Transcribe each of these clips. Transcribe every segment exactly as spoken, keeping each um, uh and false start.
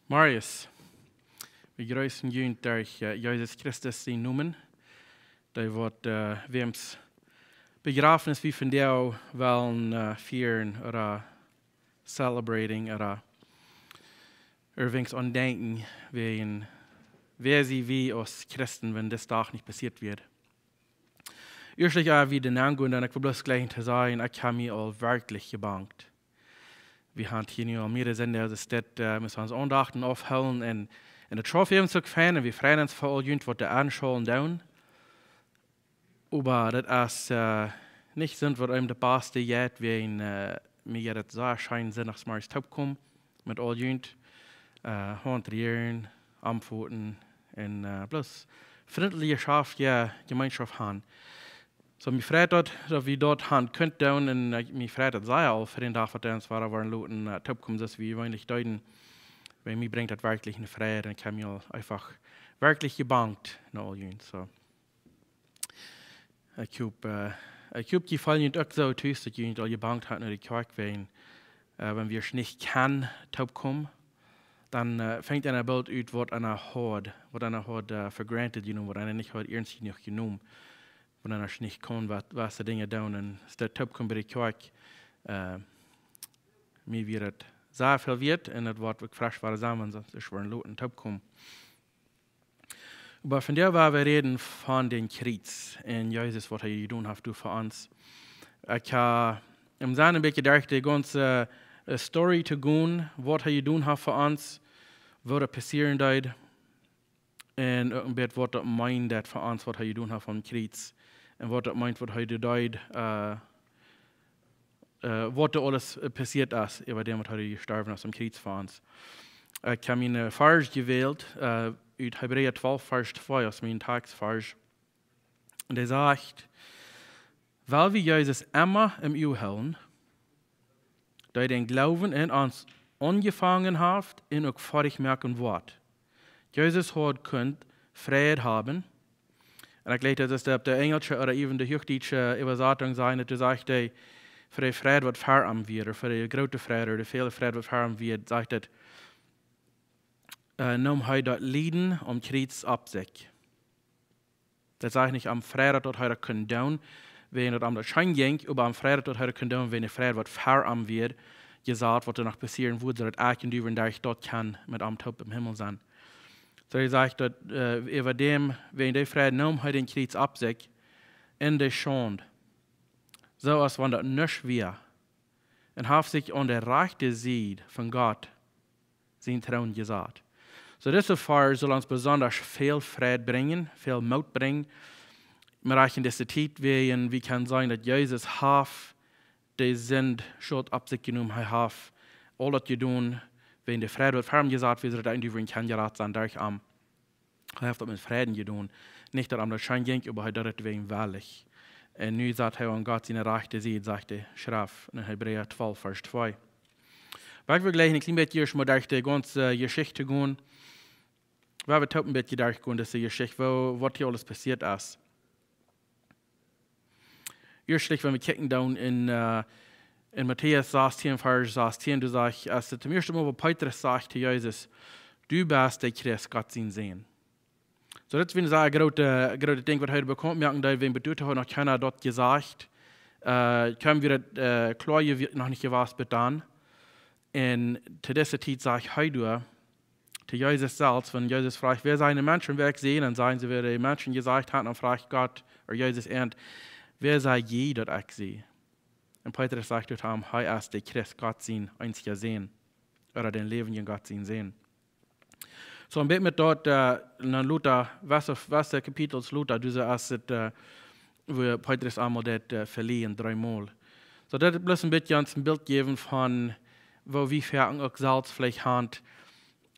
Marius, wie jreessen junt derch äh, Jesus Christus sienen Nomen, dee waut äh, wäms Bejrafnis wie vondoag wellen äh, fieren ooda celebrating ooda irjentwäa aun denkjen, wäajen wäa sie wie aus Christen, wan dis Dach nich passieet wia. Ieeschtlich äh, wie doa aungonen, dan ekj well bloos jlikj to sajen, ekj hab mie aul werkjlich jebangt. Wie haben hia nu aul mearere Sindach, daut äh, met onse Aundachten aufhoolen un, un daut schauft äwent soo fein un wie freien ons fa aul junt waut doa aunschaulen doonen. Oba daut es äh, nich soo waut eenem daut baste jeit, wäajen äh, mie jeit daut soo scheen sindachs morjes toopkomen met aul junt, äh, Haunt rieren, Omfoten un äh, bloos frintlich jeschauft, jo, Jemeenschoft haben. Soo, mie freit daut, daut wie daut haben kunnen doonen un äh, mie freit daut sea aul fa dän Dach waut wie ons wada woaren loten äh, toopkomen, soo aus wie jeweenlich deeden. Wiels mie brinjt daut werkjlich eene Freid un ekj hab mie aul eefach werkjlich jebangt no aul junt. Soo. Ekj hop, äh, ekj hop, jie feelen junt uk soo tus, daut jie junt aul jebangt haben no de Kjoakj, wäajen äh, wan wie nich kjennen toopkomen, dan äh, finjt eena boolt ut waut eena haud, waut eena haud äh, for granted jenomen, waut eena nich haud iernst jenuach jenomen. Wan eena nich kaun waut, waut see Dinja doonen, un es daut toopkomen bie de Kjoakj, äh, mie wia daut sea väl wieet un daut woat uk fresch woaren sennen, wan see ons woaren loten toopkomen. Oba vondoag woa wie räden von dän Kjriez un Jesus, waut hee jedonen haft doa fa ons. Ekj hab em Senn een bät derch de gaunze äh, Story to gonen, waut hee jedonen haft fa ons, woo daut passieren deed, un uk een bät waut daut meent daut fa ons, waut hee jedonen haft aum Kjriez. Un waut daut meent, waut hee doa deed, äh, äh, waut doa aules äh, passieet es, äwa däm waut hee jestorwen es aum Kjriez fa ons. Ekj hab mienen äh, Varsch jewält, äh, ut Hebräa twalf, Varsch twee, aus mienen Takjstvarsch. Un dee sajcht: Wiels wie Jesus emma em Uag hoolen, dee dän Gloowen en ons aunjefongen haft un uk foadich moaken woat. Jesus haud kunt Freid haben. Un ekj jleew, daut es de, opp de enjelsche ooda äwent de huachdietsche Äwasatunk sent, daut sajcht hee, fa de Freid waut ver am wia, ooda fa de groote Freid, ooda de väle Freid waut ver am wia, sajcht et, äh, neem hee daut Lieden aum Kjriez opp sikj. Daut sajcht nich aum Freid, daut hee daut kunn doonen, wiels daut am daut scheen jinkj, oba aum Freid, daut hee daut kunn doonen, wiels de Freid waut ver am wia, jesajcht, waut doa noch passieren wudd, soo daut ekj un du, wan ekj daut kaun, met am toop em Himmel sennen. Soo hee sajcht daut, äh, äwa däm, wiels dee Freid neem hee dän Kjriez opp sikj, un de Schaund, soo aus wan daut nuscht wia, un haft sikj aun de rajchte Sied von Gott sienen Troon jesat. Soo, dise Varsch saul ons besonda väl Freid brinjen, väl Moot brinjen. Mau uk en dise Tiet, wiels wie kjennen seenen, daut Jesus haft de Sind, Schult opp sikj jenomen. Hee haft aul daut jedonen, wiels de Freid waut ver am jesat wia, soo daut ekj un du kjennen jerat sennen derch am. Hee haft daut met Freiden jedonen. Nich daut am daut scheen jinkj, oba hee deed et wäajen wellich. Un nu sat hee aun Gott siene rajchte Sied, sajcht de Schreft en Hebräa twalf, Varsch twee. Oba ekj well jlikj een kjlien bät ieescht mol derch de gaunze äh, Jeschicht gonen. Wie wellen uk een bät derchgonen, dise Jeschicht, woo, waut hia aules passieet es. Ieeschtlich, wan wie kjikjen dan en, äh, en Matäus sastieen, Varsch sastieen, doa sajcht, aus et toom ieeschten Mol, wua Petrus sajcht to Jesus: "Du best de Christ, Gott sien Sän." Soo, daut es wada een sea grootet, grootet Dinkj, waut hee bekaunt moaken deed, wiels bat doatoo haud noch kjeena daut jesajcht. Äh, kjeena wia daut, äh, kloa jew-, noch nich jewast bat dan. Un to dise Tiet sajcht hee doa, to Jesus selfst, wan Jesus fruach: "Wäa sajen de Menschen, wäa ekj sie?" Dan sajen see, wäa de Menschen jesajcht hauden, dan fruach Gott, ooda Jesus an: "Wäa saj jie daut ekj sie?" Un Petrus sajcht to am: "Hee es de Christ, Gott sien eensja Sän, ooda dän läwendjen Gott sien Sän." Soo, een bät met daut, äh, dan lota, waut, waut Kapitels lota, doa es et, äh, wua Petrus emol daut, äh, veliejent, dree Mol. Soo, daut bloos een bät ons een Bilt jäwen von, woo wie veleicht uk selfst veleicht haben,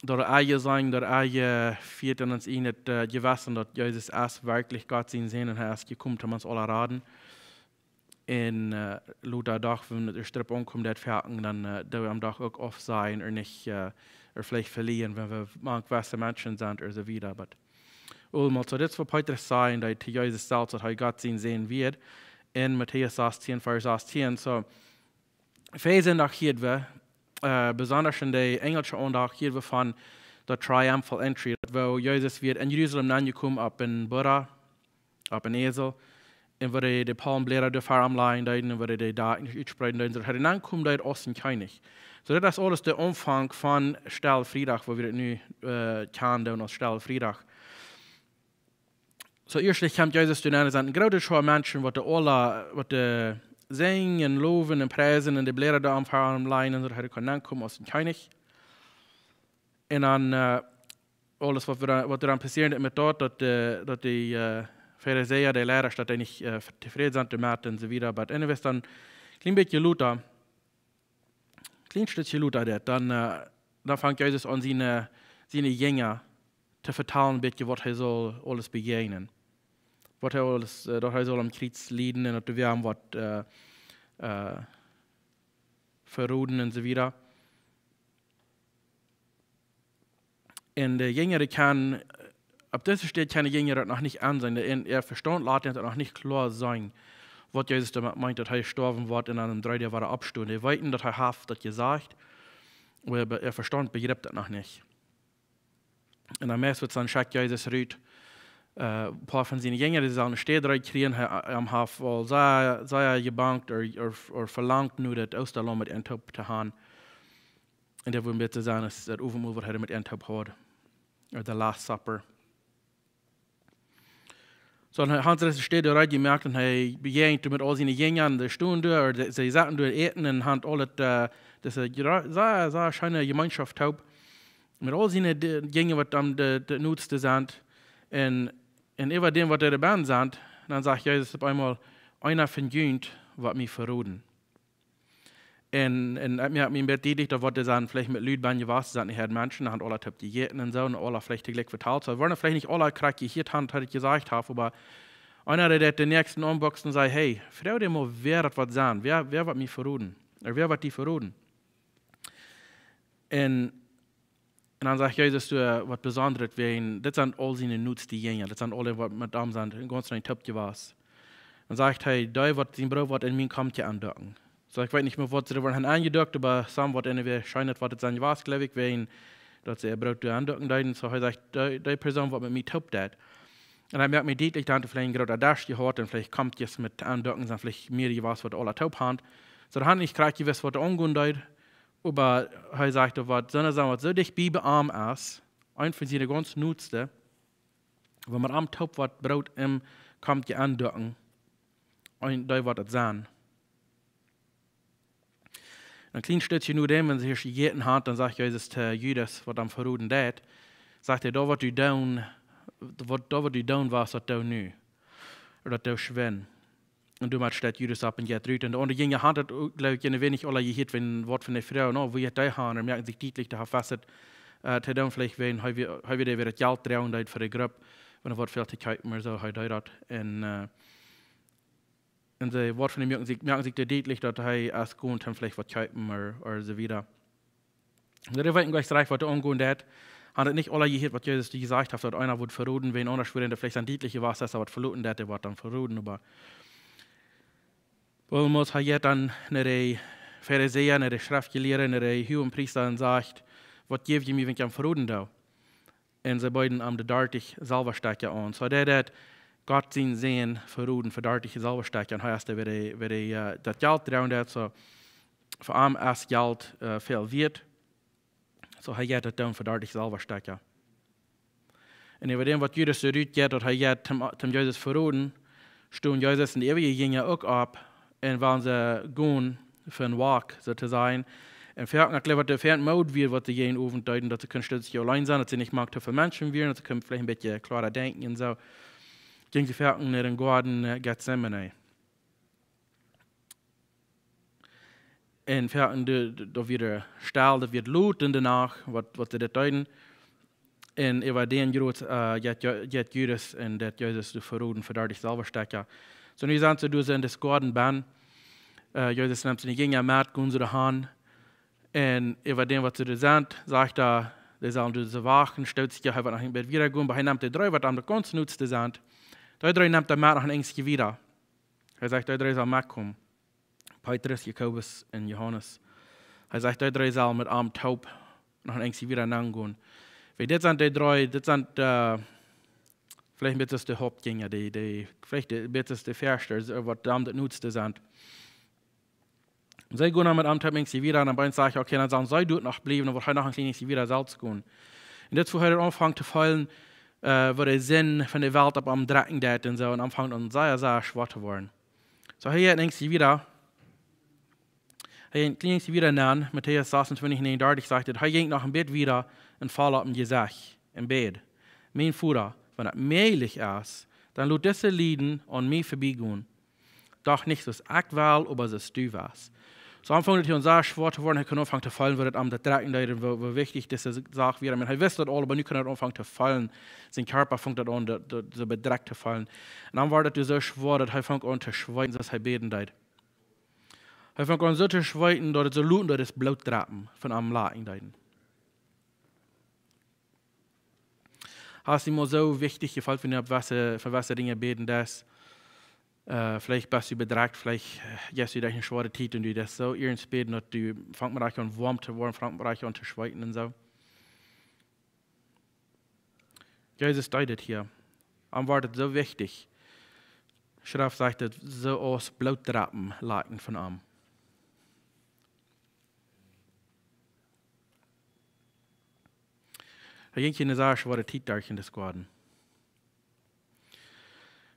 daut wie sajen, daut wie veleicht en ons en daut, äh, Jewessen, daut Jesus es werkjlich Gott sien Sän un hee es jekomen om ons aule raden. Un, äh, lota doch, wan et doaropp aunkomt, daut veleicht, dan, äh, daut wie am doch uk aufsajen ooda nich, äh, ooda veleicht velieren, wan wie mank waut Menschen sent ooda soo wieda. Oba, aulsoo, dit es waut Petrus sajcht, daut hee Jesus selfst, daut hee Gott sien Sän wia, en Matäus sastieen, Varsch sastieen. Soo, väl Sindach hia wie, äh, besondasch en de enjelsche Aundacht hia, wua von de Triumphal Entry, wua Jesus wia en Jerusalem aunjekomen opp een Burra, opp een Esel, un wua dee de Paulmbläda doa ver am lajen deeden un wua dee de Daken utspreeden deeden, soo daut hee aunkomen deed aus een Kjennich. Soo daut es aules de Aunfank von Stelle Friedach, wua wie daut nu, äh, kjanen doonen aus Stelle Friedach. Soo ieeschtlich kjemt Jesus doa nenn, doa sent eene groote Schoa Menschen, waut de aula, waut de sinjen, lowen un priesen un de Bläda doa ver am lajen un soo daut hee kunn aunkomen aus een Kjennich. Un dan, äh, aules waut, waut doa dan passieren deed met daut, daut de, daut de, äh, Farisäa, de Liera, daut dee nich, äh, tofräd sent doamet un soo wieda. Oba anyway, dan een kjlien bät lota, kjlien Stekj lota daut, dan, äh, dan fangt Jesus aun siene, siene Jinja to vetalen een bät waut hee saul aules bejäajnen. Waut hee aules, äh, daut hee saul aum Kjriez lieden un daut hee woat, äh, äh, veroden un soo wieda. Un de Jinja kjennen, äh, opp dise Städ kjennen de Jinja daut noch nich enseenen. Un äa Vestaunt lat an daut noch nich kloa seenen, waut Jesus doamet meent, daut hee stoawen woat un aum dreeden Dach wada oppstonen. Dee weeten, daut hee haft daut jesajcht, oba äa Vestaunt bejript daut noch nich. Un dan meist woat dan schekjt Jesus rut, äh, een poa von siene Jinja, dee sellen eene Städ rut kjrieen, hee, hee haft aul sea, sea jebangt ooda, ooda, ooda velangt nu daut Oostalaump met an toop to haben. Un daut woat een bät sennen, es daut Owentmol waut hee met an toop haud. Ooda de Last Supper. Soo, dan haud hee dise Städ rut jemoakt un hee bejäajent met aul siene Jinja un dee stunden doa, ooda see, see sauten doa äten un hauden aul daut, äh, dise gra-, sea, sea scheene Jemeenschoft toop. Met aul siene Di-, Dinja waut am de, de noodste sent. Un, un äwa däm waut doa benne sent, dan sajcht Jesus opp eemol: "Eena von junt woat mie veroden." Un, un daut moakt mie een bät dietlich, daut waut doa sent veleicht met Lied benne jewast sent, dee hauden Menschen, hauden aula toop jejäten un soo, un aula veleicht toojlikj vetalt. Soo, woaren veleicht nich aula krakjt jehieet haben, waut hee jesajcht haft, oba eena, dee deed dän näakjsten aunboaksen un säd: "Hey, froag dee mol, wäa daut woat sennen, wäa, wäa woat mie veroden? Ooda wäa woat die veroden?" Un, un dan sajcht Jesus doa waut Besondret, wäajen, dit sent aul siene noodste Jinja, dit sent aul dee waut met am sent, een gaunz Läwen toop jewast. Dan sajcht hee: "Dee waut sien Broot woat en mien Komtje aunduken." Soo, ekj weet nich mea waut see doa woaren aunjedukt, oba somewhat anyway, schient daut waut et sennen jewast, jleew ekj, wäajen daut see äa Broot doa aunduken deeden. Soo, hee sajcht: "Dee, dee Persoon waut met mie toop deit." Un hee moakt mie dietlich, daut hee veleicht een grooten Desch jehaut haud un veleicht Komtjes met aunduken sent veleicht mea jewast waut aula toop hauden. Soo, dee hauden nich krakjt jewist waut doa aungonen deed, oba hee sajcht doa waut, soone Sach waut soo dicht bie, bie am es, eent von siene gaunz noodste, waut met am toop woat Broot em Komtje aunduken, un dee woat et sennen. Een kjlien Stootje no däm, wan see hia jejäten hauden, dan sajcht Jesus to Judas, waut am veroden deed, sajcht hee: "Daut waut du doonen, waut, daut waut du doonen woascht, daut doo nu. Ooda daut doo schwind." Un doamet steit Judas opp un jeit rut. Un de aundre Jinja hauden daut uk, jleew ekj, een weinich aula jehieet, wan waut von de Froag, no, woo jeit dee han? Un moaken sikj dietlich, dee haft waut, äh, to doonen, veleicht wan hee wia, hee wia dee, wäa daut Jelt droagen deed fa de Grupp, wan hee waut väl to kjeepen ooda soo, hee deed daut. Un, äh, un see, waut von dee moaken sikj, moaken sikj doa dietlich, daut hee es jegonen, veleicht waut kjeepen ooda, ooda soo wieda. Dee weeten nich rajcht waut doa aungonen deit. Hauden nich aula jehieet waut Jesus doa jesajcht haft, daut eena woat veroden, wan aundasch wudden dee veleicht aun dietlich jewast, daut hee waut veloten deit, dee woat dan veroden, oba Paulus, hee jeit dan no de Farisäa, no de Schreftjelieede, no de Huagepriesta un sajcht: "Waut jäw jie mie, wan ekj am veroden doo?" Un see beeden am de dartich Selwastekja aun. Soo, dee deed Gott sienen Sän veroden fa dartich Selwastekja. Un hee es dee, wäa dee, wäa dee, äh, daut Jelt droagen deed, soo, fa am es Jelt, äh, väl wieet. Soo, hee jeit daut doonen fa dartich Selwastekja. Un äwa däm waut Judas doa rut jeit, daut hee jeit toom, toom Jesus veroden, stonen Jesus un de äwaje Jinja uk opp, un wullen see gonen fa een Walk, soo to sajen. Un foaken, ekj jleew, waut doa foaken Moot wia, waut see jäajen Owent deeden, daut see kunnen stootich auleen sennen, daut see nich mank too väl Menschen wieren, daut see kunnen veleicht een bät kloara denkjen un soo. Jinjen see foaken no dän Goaden, äh, Getsemane. Un foaken, de, de, doa wia stell, doa wia lot en de Nacht, waut, waut see dit deeden. Un äwa dän Jrod, äh, jeit Ju-, jeit Judas un deit Jesus doa veroden fa dartich Selwastekja. Soo, nu sent see doa en dän Goaden benne. Äh, Jesus nemt siene Jinja met, gonen see doa han. Un äwa däm waut see doa sent, sajcht hee, dee sellen doa wachten, stootich, hee woat noch een bät wieda gonen, oba hee nemt dee dree, waut am daut gaunz noodste sent. Dee dree nemt hee met noch een Enjstje wieda. Hee sajcht, dee dree sellen metkomen. Petrus, Jakobus un Johanes. Hee sajcht, dee dree sellen met am toop noch eent wieda aungonen. Wiels dit sent dee dree, dit sent, äh, veleicht een bät de Hauptjinja, dee, dee, veleicht een bät de Ieeschte, äh, waut dan daut Nudste sent. See gonen dan met am toop eent wieda un dan bie sajcht, okay, dan sellen see doa noch bliewen, dan woat hee noch een kjlien bät wieda selfst gonen. Un dit es wua hee aunfangt to feelen, äh, woo de Sind von de Welt opp am drekjen deit un soo, un aunfangt dan sea, sea schwoa to woaren. Soo, hee jeit eent wieda, hee jinkj wieda nenn, Matäus sasuntwintich näajenundartich sajcht et, hee jinkj noch een bät wieda un foll opp sien Jesecht un bäd: Mien Voda, wan et mäajlich es, dan lot dise Lieden aun mie verbiegonen. Doch nich soo aus ekj well, oba soo aus du west. Soo aunfangt et hia aun sea schwoa to woaren, hee kunn aunfangen to feelen, woo daut am daut drekjen deed un woo, woo wichtich dise Sach wia. Ekj meen, hee wist daut aul, oba nu kunn hee aunfangen to feelen. Sien Kjarpa funk daut aun, daut, daut, soo bedrekjt to feelen. Un dan wort et soo schwoa, daut hee funk aun to schweeten, soo aus hee bäden deed. Hee funk aun soo to schweeten, daut et soo lud, daut et Bloot dropen von am lajen deed. Hast du mol soo wichtich jefeelt, wan du opp waut, von waut Dinja bäden deist? Äh, veleicht best du bedrekjt, veleicht, äh, jeit et derch eene schwoare Tiet un du deist soo iernst bäden, daut du fangst mau aun woam to woaren, fangst mau aun to schweeten un soo. Jesus deed et hia. Am wort et soo wichtich. Schreft sajcht et, soo aus Bloot dropen lajen von am. Hee jinkj en eene sea schwoare Tiet derch en dän Goaden.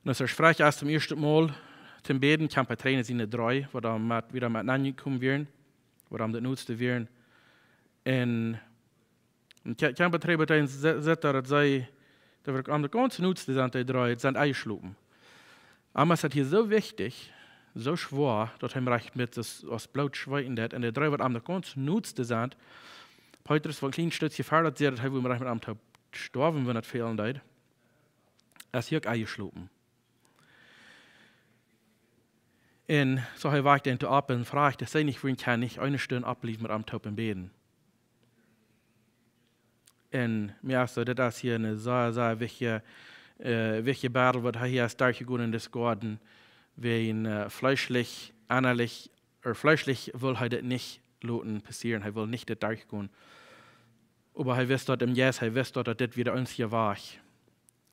Un aus hee veleicht es toom ieeschten Mol toom bäden, kjemt hee trigj no siene dree, waut dan met, wieda met aunjekomen wieren, waut dan daut Nudste wieren. Un, un kje-, kjemt hee trigj bie an, se-, seet hee, daut see, daut wia am daut gaunz Nudste, sent dee dree, sent enjeschlopen. Oba es daut hia soo wichtich, soo schwoa, daut hee am rajcht met daut, aus Bloot schweeten deed, un dee dree, waut am daut gaunz Nudste sent, Petrus, waut een kjlien Stekj jefäadet, sajcht, daut hee wudd rajcht met am to stoawen, wan et fälen deed, es hia uk enjeschlopen. Un soo hee wajcht an to opp un fruach, daut see nich wudden kjennen, nich eene Stund oppbliewen met am toop bäden. Un mie es soo, dit es hia een sea, sea wichtja, äh, wichtja Battle, waut hee hia es derchjegonen en dän Goaden, wäajen, äh, fleeschlich, ennalich, ooda fleeschlich wull hee dit nich loten passieren, hee wull nich dit derchgonen. Oba hee wist daut em Jeist, hee wist daut, daut dit wia de eensje Wajch.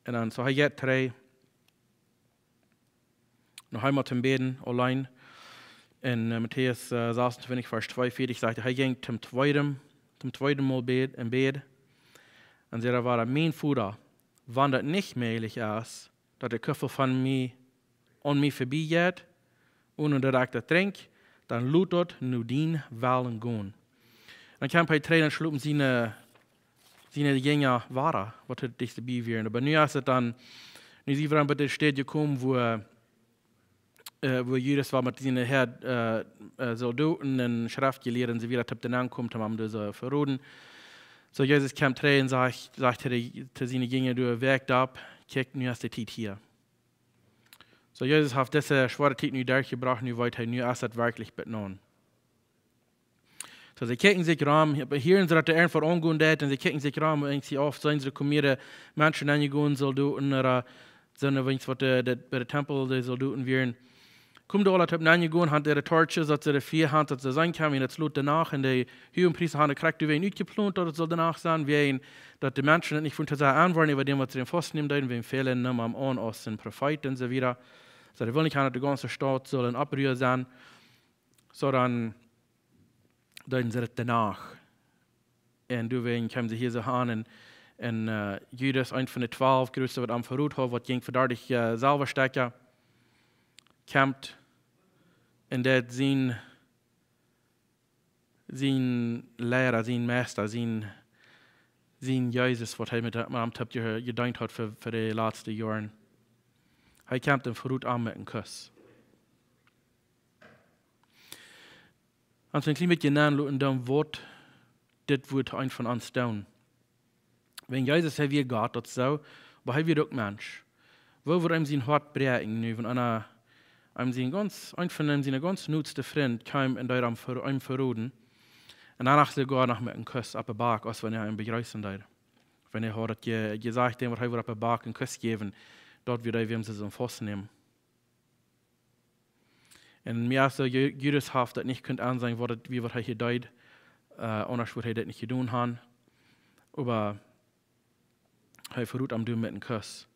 Un dan soo hee jeit trigj noch eemol toom bäden, auleen. En, äh, Matäus, äh, sasuntwintich, Varsch tweeunvieetich sajcht et, hee jinkj toom tweeden, toom tweeden Mol bäd-, en Bäd. Un säd hee wada: Mien Voda, wan daut nich mäajlich es, daut de Kuffel von mie, aun mie verbie jeit, onen daut ekj daut drinkj, dan lot daut no dienen Wellen gonen. Dan kjemt hee trigj un schlopen siene, siene Jinja wada, waut hee dichtst bie wieren. Oba nu es et dan, nu sent wie aun de Städ jekomen, wua, äh, wua Judas wia met siene Häad, äh, äh, Soldoten un Schreftjelieede un soo wieda toop aunkomen, om am to veroden. Soo Jesus kjemt trigj un sajcht, sajcht to de, to siene Jinja: Doa, wäakt opp, kjikjt, nu es de Tiet hia. Soo Jesus haft dise schwoare Tiet nu derchjebrocht, nu weet hee, nu es et werkjlich bat no. Soo see kjikjen sikj rom, hia, hia sent see, daut doa irjentwaut aungonen deit, un see kjikjen sikj rom, un see, auf sent doa kome Menschen aunjegonen, Soldoten, ooda sent doa, weens waut de, de, bie dän Tempel de Soldoten wieren. Komen doa aule toop aunjegonen, haben äare Torches, daut see de Fia haben, daut see seenen kjennen, un et es lota Nacht, un de Huagenpriesta haben krakjt doawäajen utjeplont, daut et sull de Nacht sennen, wäajen daut de Menschen et nich wullen to sajen aunwoaren äwa dän, waut see am faustnämen deeden, wäajen väle neemen am aun aus een Profeet un soo wieda. Soo, dee wullen nich haben, daut de gaunze Staut sull en Opprua sennen. Soo dan deeden see et doano. Un doawäajen kjeemen see hia soo aun un, un, äh, Judas, eent von de twalw, jrod waut am veroden haud, waut jinkj fa dartich, äh, Selwastekja, kjemt un deit sien, sien Liera, sien Meista, sien, sien Jesus, waut hee met, met am toop je-, jedeent haud fa, fa de latste Joaren. Hee kjemt un verot am met een Kuss. Ons een kjlien bät nenn loten, dan woat dit Wuat eent von ons doonen. Wan Jesus, hee wia Gott, daut soo, oba hee wia uk Mensch. Woo wudd am sien Hoat bräakjen nu, wan eena, am sien gaunz, eent von am siene gaunz noste Frind kjeem un deed am ver-, am veroden. Un doano soogoa noch met een Kuss opp de Bak, aus wan hee am bejreessen deed. Wan hee haud daut je-, jesajcht, dän wudd hee wada opp de Bak een Kuss jäwen, daut wudd hee am soo faustnämen. Un mie es soo, Ju-, Judas haft daut nich kunt enseenen, waut et, woo waut hee hia deed. Äh, aundasch wudd hee dit nich jedonen haben. Oba hee verrot am doa met een Kuss.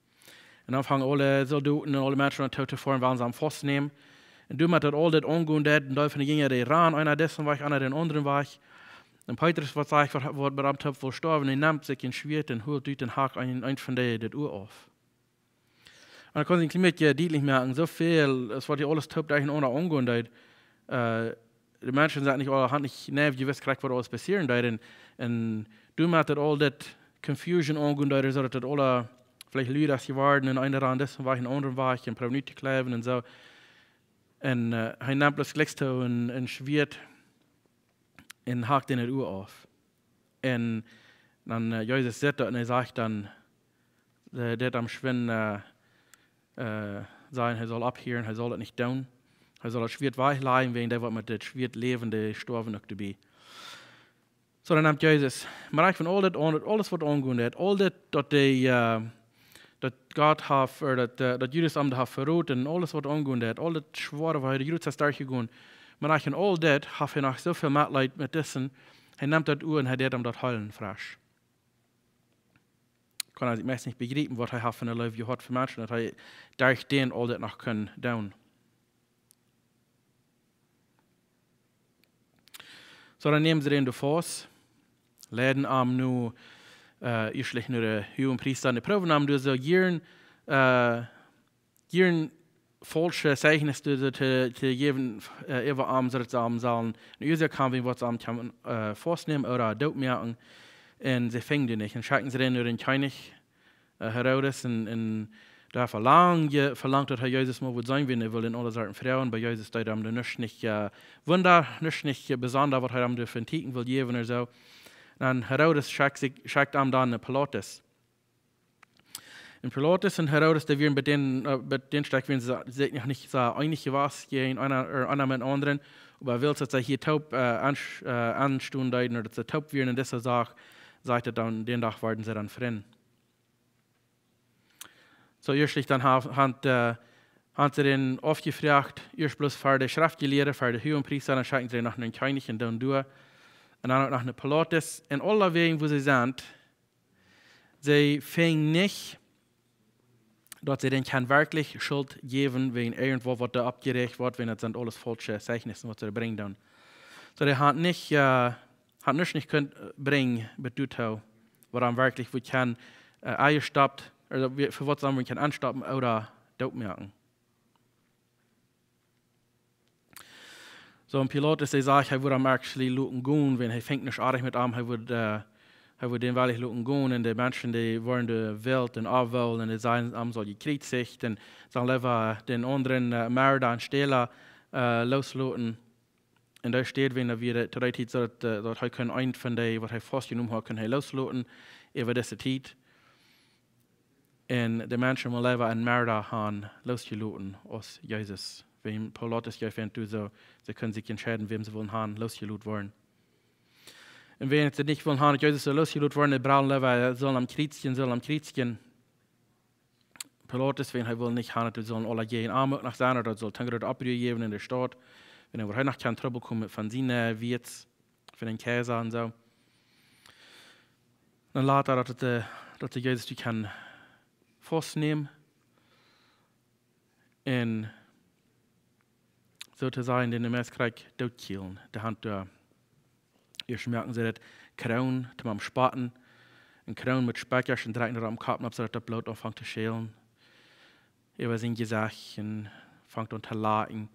Un dan fungen aule Soldoten un aule Menschen aun to, to foaren, wellen see am faustnämen. Un doamet daut aul dit aungonen deed, een Deel von de Jinja dee rannen, eena disen Wajch, eena dän aundren Wajch. Un Petrus, waut sajcht, waut, waut met am toop wull stoawen, hee neem sikj een Schwieet un hilt ut un hakt eenen, eenen von dee daut Oa auf. Un dan kaun see een kjlien bät dietlich moaken, soo väl, aus waut hia aules toop derchenaunda aungonen deed. Äh, de Menschen sent nich aula, haben nich nau jewist krakjt waut aules passieren deed. Un, un doamet daut aul dit Confusion aungonen deed, soo daut daut aula veleicht luda es jeworden un eena rand es un wajch een aundren Wajch un proowd nu to kjleewen un soo. Un, äh, hee neem bloos jlikjs too een, een Schwieet un hakt am daut Oa auf. Un dan, äh, Jesus sitt doa un hee sajcht dan, äh, deit am schwind, äh, äh, sajen, hee saul opphieren, hee saul daut nich doonen. Hee saul daut Schwieet wajchlajen, wäajen dee waut met daut Schwieet läwen, dee stoawen uk doabie. Soo, dan nemt Jesus, mau rajcht von aul dit aun, aules waut aungonen deed, aul dit, daut dee, äh, daut Gott haft, ooda daut, äh, daut Judas am haft verroden un aules waut aungonen deed, aul daut schwoare waut hee de Judas es derchjegonen. Mau rajcht von aul dit haft hee noch soo väl Metleet met disen, hee nemt daut Oa un hee deit am daut heelen fresch. Kaun hee sikj meist nich bejriepen, waut hee haft fa eene Leew jehaut fa Menschen, daut hee derch dän aul dit noch kunn doonen. Soo, dan nämen see dän doa faust, leiden am nu, äh, ieeschtlich no de Huagenpriesta, un dee proowen am doa soo jieren, äh, jieren faulsche Zeichnisse to, to, to jäwen, äh, äwa am, soo daut see am sellen eene Uasoak haben, wäajen waut see am kjennen, äh, faustnämen ooda dootmoaken. Un see finjen dee nich. Un schekjen see dän no dän Kjennich, äh, Herodes, un, un doa haft hee lang je-, velangt, daut hee Jesus mol wudd seenen, wiels hee wull am aule Sachen froagen, oba Jesus deed am doa nuscht nich, äh, Wunda, nuscht nich, äh, besonda, waut hee am doa fa een Tieekjen wull jäwen ooda soo. Un Herodes schekjt sikj, schekjt am dan no Pilatus. Un Pilatus un Herodes, dee wieren bie dän, äh, bie dän Stekj, wieren see sikj noch nich soo eenich jewast, jäajen eena, äh, eena met dän aundren. Oba wiels daut see hia toop, äh, aun-, äh, aunstonen deeden, ooda daut see toop wieren en dise Sach, sajcht et dan, dän Dach worden see dan Frind. Soo, ieeschtlich dan ha-, haben, äh, haben see dän aufjefroacht, ieescht bloos ver de Schreftjelieede, ver de Huagenpriesta, dan schekjten see dän no dän Kjennich un dan doa. Un dan uk no dän Pilatus. Un aulawäajen, wua see sent, see finjen nich, daut see dän kjennen werkjlich Schult jäwen, wäajen irjentwaut, waut doa oppjerecht woat, wiels daut sent aules faulsche Zeichnisse, waut see doa brinjen dan. Soo, dee haben nich, äh, haben nuscht nich kunt, äh, brinjen, bat doatoo, waut am werkjlich wudd kjennen, äh, aunstoppt, ooda wie-, fa waut see am kjennen aunstoppen ooda dootmoaken. Soo, un Pilatus, dee sajcht, hee wudd am actually loten gonen, wiels hee finjt nuscht oajch met am, hee wudd, äh, hee wudd dän wellich loten gonen, un de Menschen, dee worden doa wilt un aufwellen, un dee sajen, am saul jekjriezicht, un saul leewa dän aundren, äh, Merda un Stäla, äh, loosloten. Un doa steit, wan hee wia to dee Tiet soo daut, äh, daut hee kunn eent von dee, waut hee faustjenomen haud, kunn hee loosloten, äwa dise Tiet. Un de Menschen wullen leewa een Merda haben loosjeloten aus Jesus. Wäajen Pilatus jeef an too, soo, see kunnen sikj entscheiden, wäm see wullen haben loosjeloten woaren. Un wan see nich wullen haben, daut Jesus sull loosjeloten woaren, dee brullen leewa, sull am kjriezijen, sull am kjriezijen. Pilatus, wan hee wull nich haben, daut see sullen aula jäajen am uk noch sennen, ooda daut sull een grootet Oppruhr jäwen en de Staut. Wan hee wull noch kjeenen Trubbel kjrieen von siene, äh, Wiets, von dän Kjeisa un soo. Dan lota daut, äh, daut hee Jesus doa kunn faustnämen. Un soo to sajen, dän Messias dootjekjielen. Dee haben doa, ieescht moaken see daut Kroon, toom am spotten. Eene Kroon met Spekja un drekjen doa oppem Kopp, soo daut daut Bloot aunfangt to schälen. Äwa sien Jesecht un fangt aun to lachen.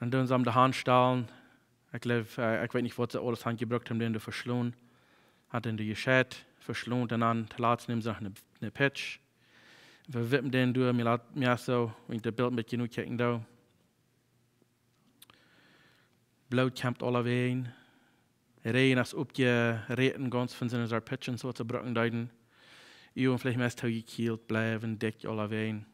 Un dan sent see de Haunt stalen. Ekj jleew, äh, ekj weet nich, waut see aules haben jebrukt, om dän to veschlonen. Haben dän jescheit, veschlonen un dan tolatst neemen see noch eene, eene Pitsch. Un vewippen dän doa, mie lat, mie es soo, wan ekj daut Bilt een bät jenoch kjikjen doo. Bloot kjemt aulawäajen. Räajen es oppjeräten, gaunz von siene Pitsch un soo waut see brucken deeden. Uagen veleicht meist too jekjielt bliewen, dikj aulawäajen.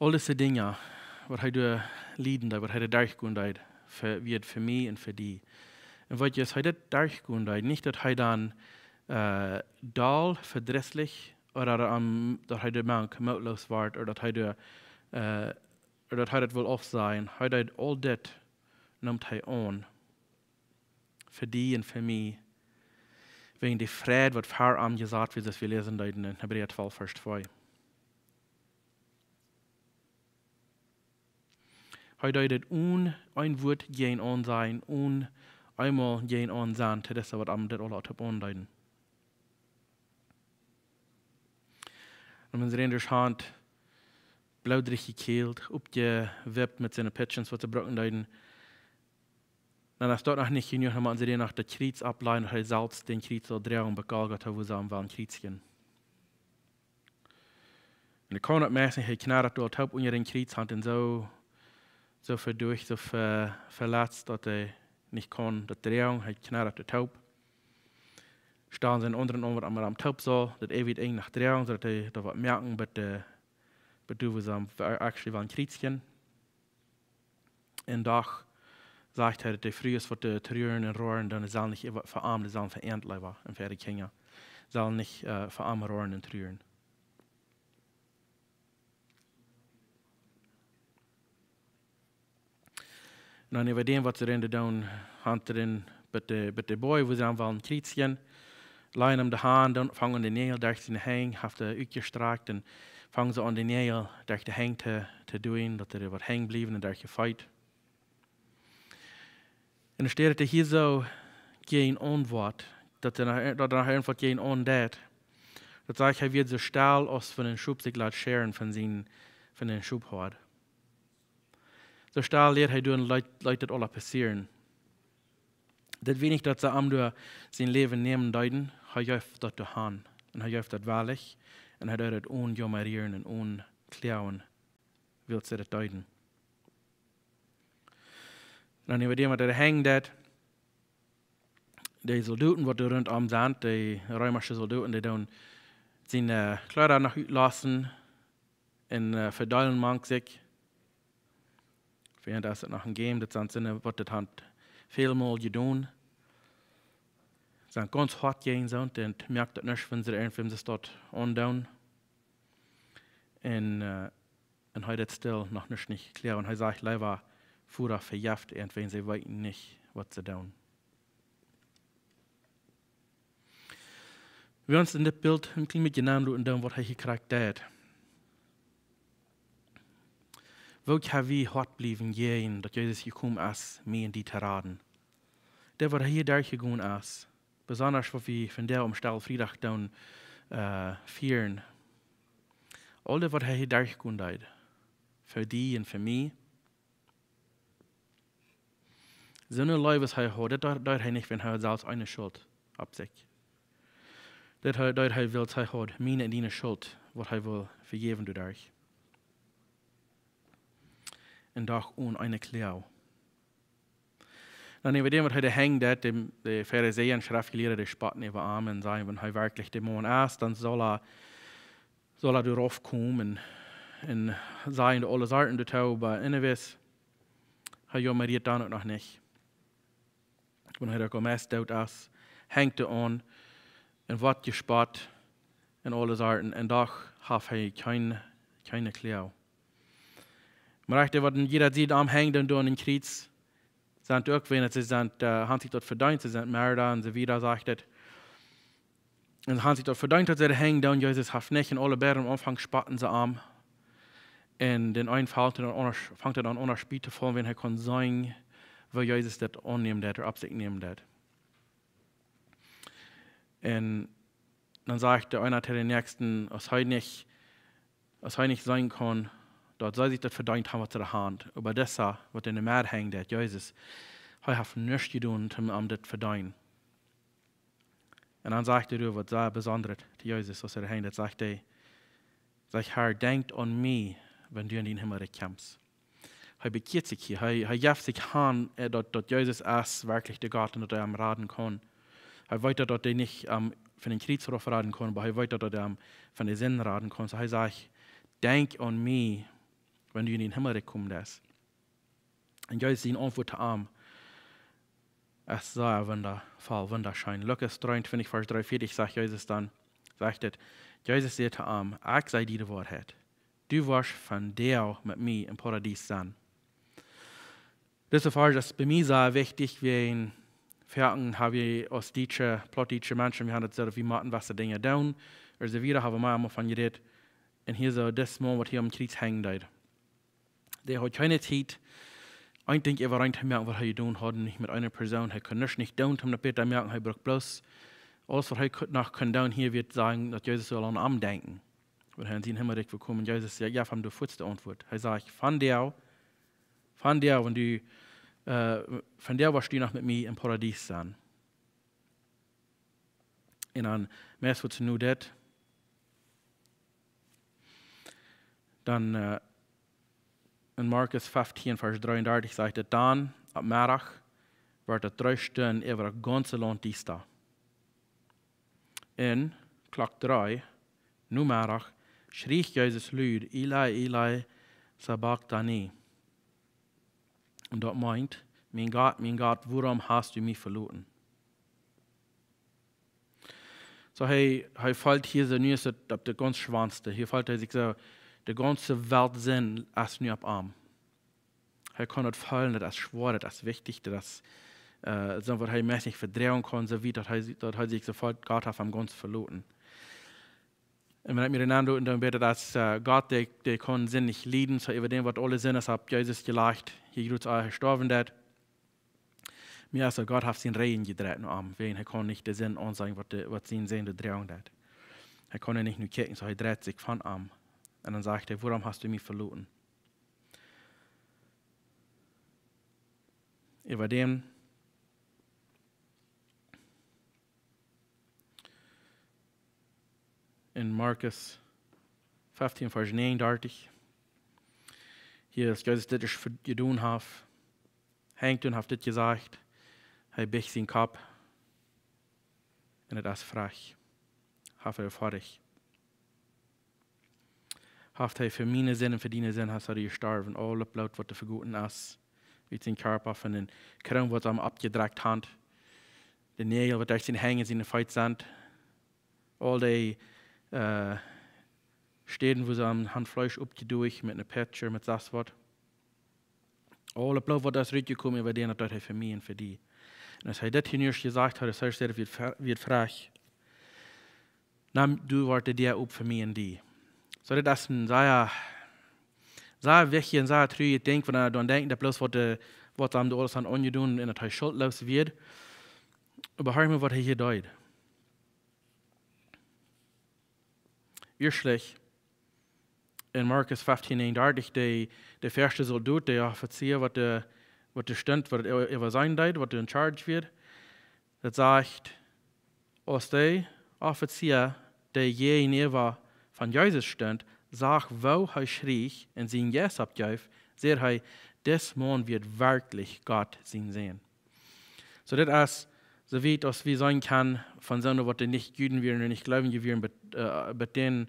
Aul dise Dinja, waut hee doa lieden deed, waut hee doa derchgonen deed, fa, wia fa mie un fa die. Un waut es, hee daut derchgonen deed, nich daut hee dan, äh, doll, vedrisslich, ooda daut, ähm, daut hee doa mank mootloos wort, ooda daut hee doa, äh, daut hee daut well aufsajen, hee deed aul dit, nemt hee aun, fa die un fa mie, wäajen de Freid, waut ver am jesat wia, soo aus wie läsen deeden en Hebräa twalf, Varsch twee. Hee deed et onen een Wuat jäajen aun sajen, onen eemol jäajen aun sajen, to dise, waut am dit aula toop aundeeden. Un wan see enne Haunt bloodrich jekjält, oppjewippt met siene Pitschens, waut see brucken deeden, dan es daut noch nich jenuach, dan motten see noch daut Kjriez oppläajen, daut hee selfst daut Kjriez saul droagen bat Golgatha, wua see am wullen kjriezjen. Un ekj kaun daut meist nich, hee kjnat doa toop unja daut Kjriez, haud am soo, soo vedorwen, soo ve-, veletzt, daut hee nich kunn daut droagen, hee kjnat doa toop. Stalen see een aundren aun, waut am, am toop saul, daut eewje Enj noch droagen, soo daut hee doa waut moaken, bat de, bat doa wua see am actually wullen kjriezjen. Un doch sajcht hee, daut de Frues, waut doa truren un roaren, dan sellen nich äwa-, fa am, dee sellen fa an leewen un fa äare Kjinja, sellen nich, äh, fa am roaren un truren. Un dan äwa däm, waut see doa doonen, haud hee bat de, bat de Boaj, wua see am wullen kjriezjen, läajen am de Haunt, dan fungen de Näajel derch siene Henj, haft hee utjestrakjt un fungen see aun de Näajel derch de Henj to, to doonen, daut doa waut henjen bleef un derch de Feet. Un dan steit et hia soo jäajen aun waut, daut hee noch, daut hee noch irjent waut jäajen aun deed. Daut sajcht, hee wort soo stell aus wan een Schop sikj lat schäaren von sien, von een Schophoad. Soo stell leet hee doonen, leet, leet daut aula passieren. Daut wia nich, daut see am doa sien Läwen nämen deeden, hee jeef daut doa han. Un hee jeef daut wellich. Un hee deed et onen jaumerieren un onen kloagen, wiels see daut deeden. Dan äwa däm, waut doa henjen deed, de Soldoten, waut doa runtom sent, de reemische Soldoten, dee doonen siene, äh, Kjleeda noch utloten un, äh, vedeelen mank sikj. Wäajen daut et noch een Game, daut sent siene, waut daut han välmol jedonen. Sent gaunz hoat jäajen soo, un moakt daut nich, wan see irjentwäm daut aundoonen. Un, äh, un hee deed stell noch nich, nich kloagen. Un hee sajcht leewa: "Voda, vejeft an, wäajen see weeten nich, waut see doonen." Wie ons en dit Bilt een kjlien bät jenaun loten doonen, waut hee hia krakjt deed. Woo kjenn wie hoat bliewen, jäajen daut Jesus jekomen es, mie un die to raden? Daut, waut hee hia derchjegonen es, besonda waut wie vondoag aum Stellen Friedach doonen, äh, fieren. Aul daut, waut hee hia derchjegonen deed, fa die un fa mie. Soone Leew aus hee haud, daut deed, deed hee nich, wan hee selfst eene Schult opp sikj. Daut hee, daut hee, wiels hee haud miene un diene Schult, waut hee wull vejäwen doaderch. Un doch onen eene Kloag. Dan äwa däm, waut hee doa henjen deed, de, de Farisäa un Schreftjelieede, dee spotten äwa am un säden, wan hee werkjlich de Maun es, dan saul hee, saul hee doa rauf komen un, un sajen de aule Sorten doatoo, oba en de Wieed, hee jaumerieet dan uk noch nich. Wan hee doa meist doot es, henjt hee aun un woat jespott un aule Sorten, un doch haft hee kjeen, kjeene Kloag. Mau rajcht, waut en jieda Sied aum henjen doonen, doa aun daut Kjriez, sent uk, wan see sent, äh, han sikj daut vedeent, see sent Merda un soo wieda, sajcht et. Un han sikj daut vedeent, daut see doa henjen doonen, Jesus haft nich, un aule beid aum Aunfank spotten see am. Un dän eenen fangt et aun, fangt et aun, aun Spiet to faulen, wan hee kaun seenen, woo Jesus daut aunnämen deed, opp sikj nämen deed. Un dan sajcht de eena to dän näakjsten, aus hee nich, aus hee nich seenen kaun, daut see sikj daut vedeent han, waut see doa han. Oba disa, waut en de Medd henjt, daut Jesus, hee haft nuscht jedonen, om, om dit vedeenen. Un dan sajcht hee doa waut sea Besondret to Jesus, aus hee doa henjt, sajcht hee, sajcht: "Herr, denkj aun mie, wan du en dän Himmelrikj kjemst." Hee bekjieet sikj hia, hee, hee jeft sikj han, äh, daut, daut Jesus es werkjlich de Gott un daut hee am raden kaun. Hee weet daut, daut hee nich, ähm, von daut Kjriez rauf raden kaun, oba hee weet daut, daut hee am von de Sind raden kaun. Soo hee sajcht: "Denkj aun mie, wan du en dän Himmelrikj komen deist." Un Jesus sien Auntwuat to am es sea wundafoll, wundascheen. Lukas dreeuntwintich, Varsch dreeunvieetich, sajcht Jesus dan, sajcht et, Jesus säd to am: "Ekj saj die de Woarheit. Du woascht vondoag met mie em Paradies sennen. Dise Varsch es bie mie sea wichtich, wäajen foaken ha wie aus dietsche, plautdietsche Menschen, wie haben daut soo, wie motten waut Dinja doonen. Aulsoo wie haben mol von jerät. Un hia soo, dis Maun, waut hia aum Kjriez henjen deed. Dee haud kjeene Tiet, een Dinkj äwarein to moaken, waut hee jedonen haud, nich met eene Persoon. Hee kunn nuscht nich doonen, om daut bäta to moaken. Hee brukt bloos, aules waut hee kunn, noch kunn doonen, hia wia sajen, daut Jesus sull aun am denkjen. Wan hee en sien Himmelrikj komen, Jesus säd, jo, von de fuatste Auntwuat. Hee säd, vondoag, vondoag, wan du, äh, vondoag woascht du noch met mie em Paradies sennen. Un dan, meist waut see nu deed, dan, äh, en Markus feftieen, Varsch dreeundartich sajcht et, dan, aum Meddach, wort et dree Stunden äwa daut gaunze Launt diesta. Un Klock dree, Nomeddach, schrieech Jesus lud, Eli, Eli, sabachthani. Un daut meent, mien Gott, mien Gott, wuarom hast du mie veloten? Soo, hee, hee feelt hia soo, nu es et opp de gaunz schwoaste. Hia feelt hee sikj soo, de gaunze Welt Sind es nu opp am. Hee kaun daut feelen, daut es schwoa, daut es wichtich, daut es, äh, soo waut hee meist nich vedroagen kaun, soo wiet daut hee, daut hee sikj soo feelt, Gott haft am gaunz veloten. Un wan ekj mie dan aundocht, dan weet ekj, daut, äh, Gott, dee, dee kaun Sind nich lieden, soo äwa däm, waut aule Sind es opp Jesus jelajcht, hia jroz ea hee jestorwen es. Mea es daut Gott haft sienen Rigjen jedreit no am, wäajen hee kaun nich de Sind aunseenen, waut de, waut sien Sän doa droagen deed. Hee kaun nich no kjikjen, soo hee dreit sikj von am. Un dan sajcht hee, wuarom hast du mie veloten? Äwa däm en Markus feftieen, Varsch näajenundartich. Hia es Jesus dit es jedonen haft. Henjt un haft dit jesajcht. Hee biecht sienen Kopp. Un et es foadich. Haft hee foadich. Haft hee fa miene Sind un fa diene Sind haft hee jestorwen. Aul daut Bloot, waut doa vegoten es, wiet sien Kjarpa, von dän Kroon, waut see am oppjedrekjt haben, de Näajel, waut derch siene Henj un siene Feet sent, aul dee, äh, Städen, wua see am han Fleesch oppjedoagen met eene Petsche, met sest waut. Aul daut Bloot, waut es rutjekomen äwa dän, daut deed hee fa mie un fa die. Un aus hee dit hia nu ieescht jesajcht haud, aus hee säd, wia et fr-, wia et foadich. Nu, doa wort de Däa op fa mie un die. Soo, dit es een sea, sea wichtjet un sea truajet Dinkj, wan wie doaraun denkjen, daut bloos waut de, waut am doa aules haud aunjedonen un daut hee schultloos wia. Oba horch mol, waut hee hia deed. Ieeschtlich, en Markus feftieen näajenundartich, de, de ieeschte Soldot, de Offizia, waut de, waut doa stunt, waut doa äwa sennen deed, waut doa in charge wia, daut sajcht, aus de Offizia, dee jäajenäwa von Jesus stunt, sach, woo hee schrieech un sienen Jeist oppjeef, säd hee, dis Maun wia werkjlich Gott sien Sän. Soo, dit es, soo wiet aus wie seenen kjennen, von soone, waut dee nich Juden wieren un nich Jleewje wieren, bat, äh, bat dän,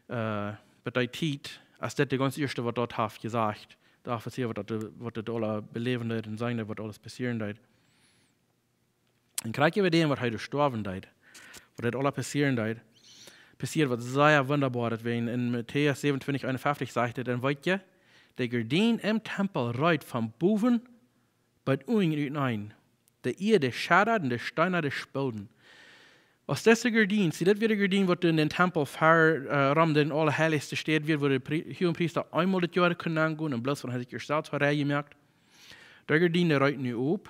äh, bat dee Tiet, aus dit de gaunz ieeschte, waut daut haft jesajcht. De Offizia, waut daut, waut daut aules beläwen deed un seenen, waut aules passieren deed. Un krakjt äwa däm, waut hee doa jestorwen deed, waut dit aules passieren deed, passieet waut sea wundaboaret, wan en Matäus säwenuntwintich eenunfeftich sajcht et, un weet jie, de Gardien em Tempel reet von bowen bat unjen utenaunda. De Ieed schaddad un de Steena, dee spolden. Aus dise Gardien, see, dit wia de Gardien, waut en dän Tempel ver, äh, rom dän aulaheilichsten Städ wia, wua de Pri-, Huagepriesta eemol daut Joa kunnen aungonen un bloos wan hee sikj ieescht selfst haud rein jemoakt. De Gardien, dee reet nu op,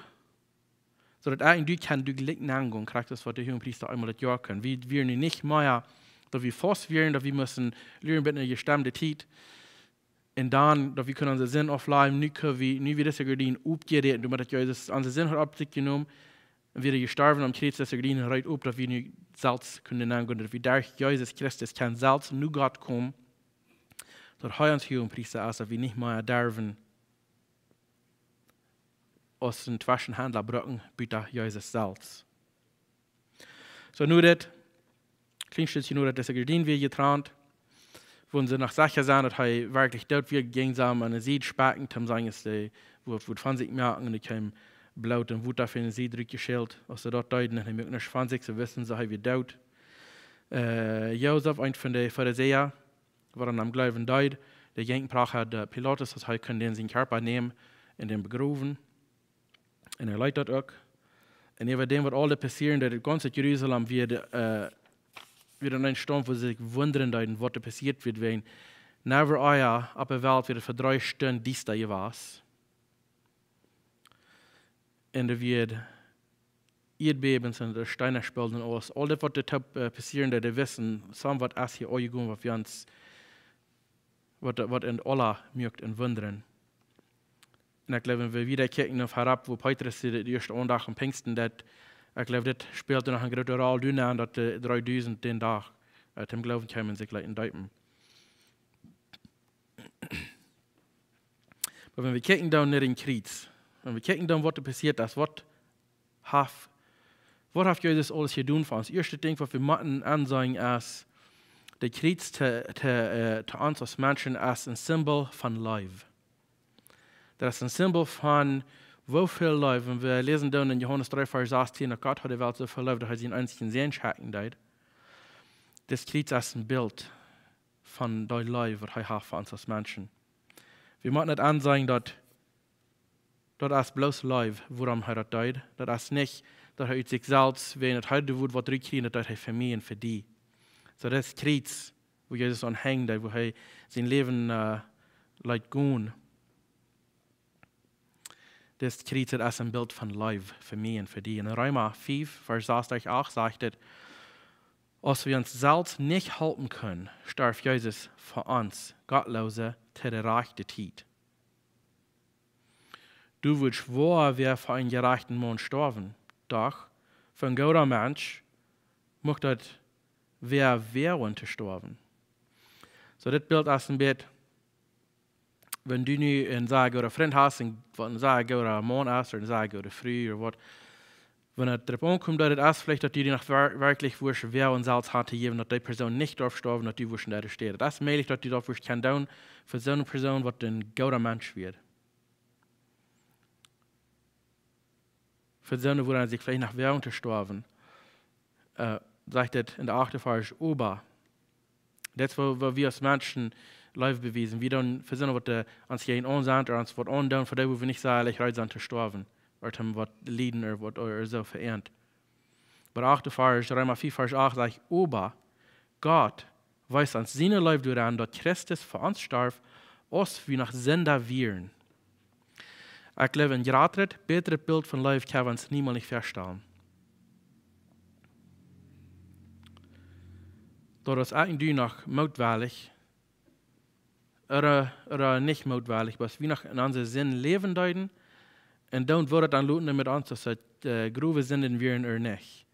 soo daut eena doa kaun doa jlikj aungonen, krakjt aus waut de Huagepriesta eemol daut Joa kunn. Wie, wie nu nich mea, daut wie faust wieren, daut wie musten luren bat eene bestemde Tiet. Un dan, daut wie kunnen onse Sind auflajen, nu kjenn wie, nu wia dise Gardien opjeräten, doamet daut Jesus onse Sind haud opp sikj jenomen, un wia jestorwen aum Kjriez, dise Gardien reet op, daut wie nu selfst kunnen aungonen, daut wie derch Jesus Christus kjennen selfst no Gott komen, daut hee ons Huagepriesta es, daut wie nich mea derwen aus een Tweschenhaundla brucken, buta Jesus selfst. Soo, nu daut, kjlien Stootje nu daut dise Gardien wia jetrant, wua see noch secha sent, daut hee werkjlich doot wia, jinjen see am aun de Sied spekjen, toom seenen, aus dee wudd, wudd von sikj moaken, un doa kjeem Bloot un Wota von de Sied rutjeschelt, aus see daut deeden, un hee muak nuscht von sikj, soo wisten see, hee wia doot. Äh, Josef, eena von de Farisäa, waut aun am jleewen deed, dee jinkj un proachad de Pilatus, daut hee kunn dän sienen Kjarpa nämen un dän begrowen. Un hee leet daut uk. Un äwa däm, waut aul daut passieren deed, daut gaunze Jerusalem wia, äh, wia en een Staum, wua see sikj wundren deeden, waut doa passieet wia, wiels never ea opp de Welt wia et fa dree Stunden diesta jewast. Un doa wia Ieedbäwens un de Steena spulden aus. Aul daut, waut doa, äh, passieren deed, dee wisten, soo waut es hia aunjegonen, waut wie ons, waut, waut ons aula muak wundren. Un ekj jleew, wan wie wieda kjikjen no verop, wua Petrus de, de ieeschte Aundacht aun Pinjsten deed, ekj jleew, dit spält noch eene groote Roll doaenn, daut de dreedusent dän Dach, äh, toom Gloowen kjeemen un sikj leeten deepen. Oba wan wie kjikjen dan no dän Kjriez, wan wie kjikjen dan, waut doa passieet es, waut haft, waut haft Jesus aules jedonen fa ons? Ieeschte Dinkj, waut wie motten aunseenen, es, daut Kjriez to, to, äh, to ons aus Menschen es een Symbol von Leew. Daut es een Symbol von woo väl Leew. Un wie läsen dan en Johanes dree, Varsch sastieen, daut Gott haud de Welt soo väl leef, daut hee sienen eensjen Sän schekjen deed. Dit Kjriez es een Bilt von dee Leew, waut hee haft fa ons aus Menschen. Wie motten daut aunseenen, daut, daut es bloos Leew, wuarom hee daut deed. Daut es nich, daut hee ut sikj selfst, wan hee daut wudd waut trigjkjrieen, daut deed hee fa mie un fa die. Soo, dit Kjriez, wua Jesus aun henjd, wua hee sien Läwen, äh, leet gonen. Dit Kjriez, daut es een Bilt von Leew fa mie un fa die. En Reema fiew, Varsch sas derch acht sajcht et: "Aus wie ons selfst nich halpen kunnen, storf Jesus fa ons Gottloose to de rajchte Tiet." Du wurscht woa wäa fa eenen jerajchten Maun stoawen, doch fa een gooda Mensch mucht daut wäa woagen to stoawen. Soo, dit Bilt es een bät, wan du nu een sea gooda Frint hast, un waut een sea gooda Maun es, ooda eene sea goode Fru, ooda waut, wan et doaropp aunkjemt, daut et es veleicht, daut du die noch wer-, werkjlich wurscht wäa selfst han to jäwen, daut dee Persoon nich darf stoawen, daut du wurscht en dee Städ. Et es mäajlich, daut du daut wurscht kjennen doonen fa soone Persoon, waut een gooda Mensch wia. Fa soone, wua sikj veleicht noch wäagen to stoawen. Äh, sajcht et en de achte Varsch, oba daut es, wua, wua wie aus Menschen Leew bewiesen. Wie dan fa soone, waut, äh, ons jäajen aun sent, ooda ons waut aundoonen, fa dee, wua wie nich sea leicht reed sent to stoawen, ooda am waut lieden, ooda waut, ooda soo fa an. Oba achte Varsch, Reema fiew Varsch acht sajcht: "Oba Gott wiest ons siene Leew doaraun, daut Christus fa ons storf, aus wie noch Sinda wieren." Ekj jleew, een jratret, bätret Bilt von Leew kjenn wie ons niemols nich väastalen. Daut aus ekj un du noch mootwellich ooda, ooda nich mootwellich, oba aus wie noch en onse Sind läwen deeden, un dan wudd et dan loten met ons, aus et, äh, growe Sinden wieren ooda nich.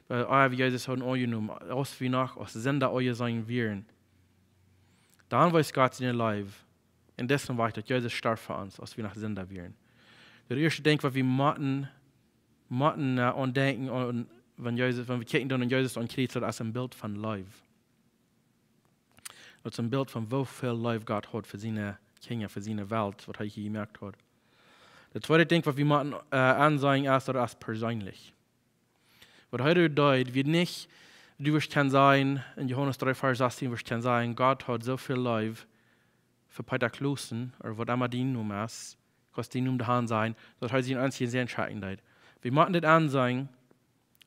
Wiels, ah, wie Jesus hauden aunjenomen, aus wie noch aus Sinda aunjeseenen wieren. Dan wiest Gott siene Leew. Un deswäajen wia daut Jesus storf fa ons, aus wie noch Sinda wieren. Daut ieeschte Dinkj, waut wie motten, motten, äh, aundenkjen, aun, wan Jesus, wan wie kjikjen dan aun Jesus aum Kjriez, daut es een Bilt von Leew. Daut es een Bilt von woo väl Leew Gott haud fa siene Kjinja, fa siene Welt, waut hee hia jemoakt haud. Daut tweede Dinkj, waut wie motten, äh, aunseenen, es, daut es perseenlich. Waut hee doa deed, wia nich, du wurscht kjennen sajen, en Johanes dree Varsch sastieen wurscht kjennen sajen, Gott haud soo väl Leew fa Peter Kloossen, ooda waut emma dien Nomen es, kaust dien Nomen doaraun sajen, daut hee sienen eensjen Sän schekjen deed. Wie motten dit aunseenen,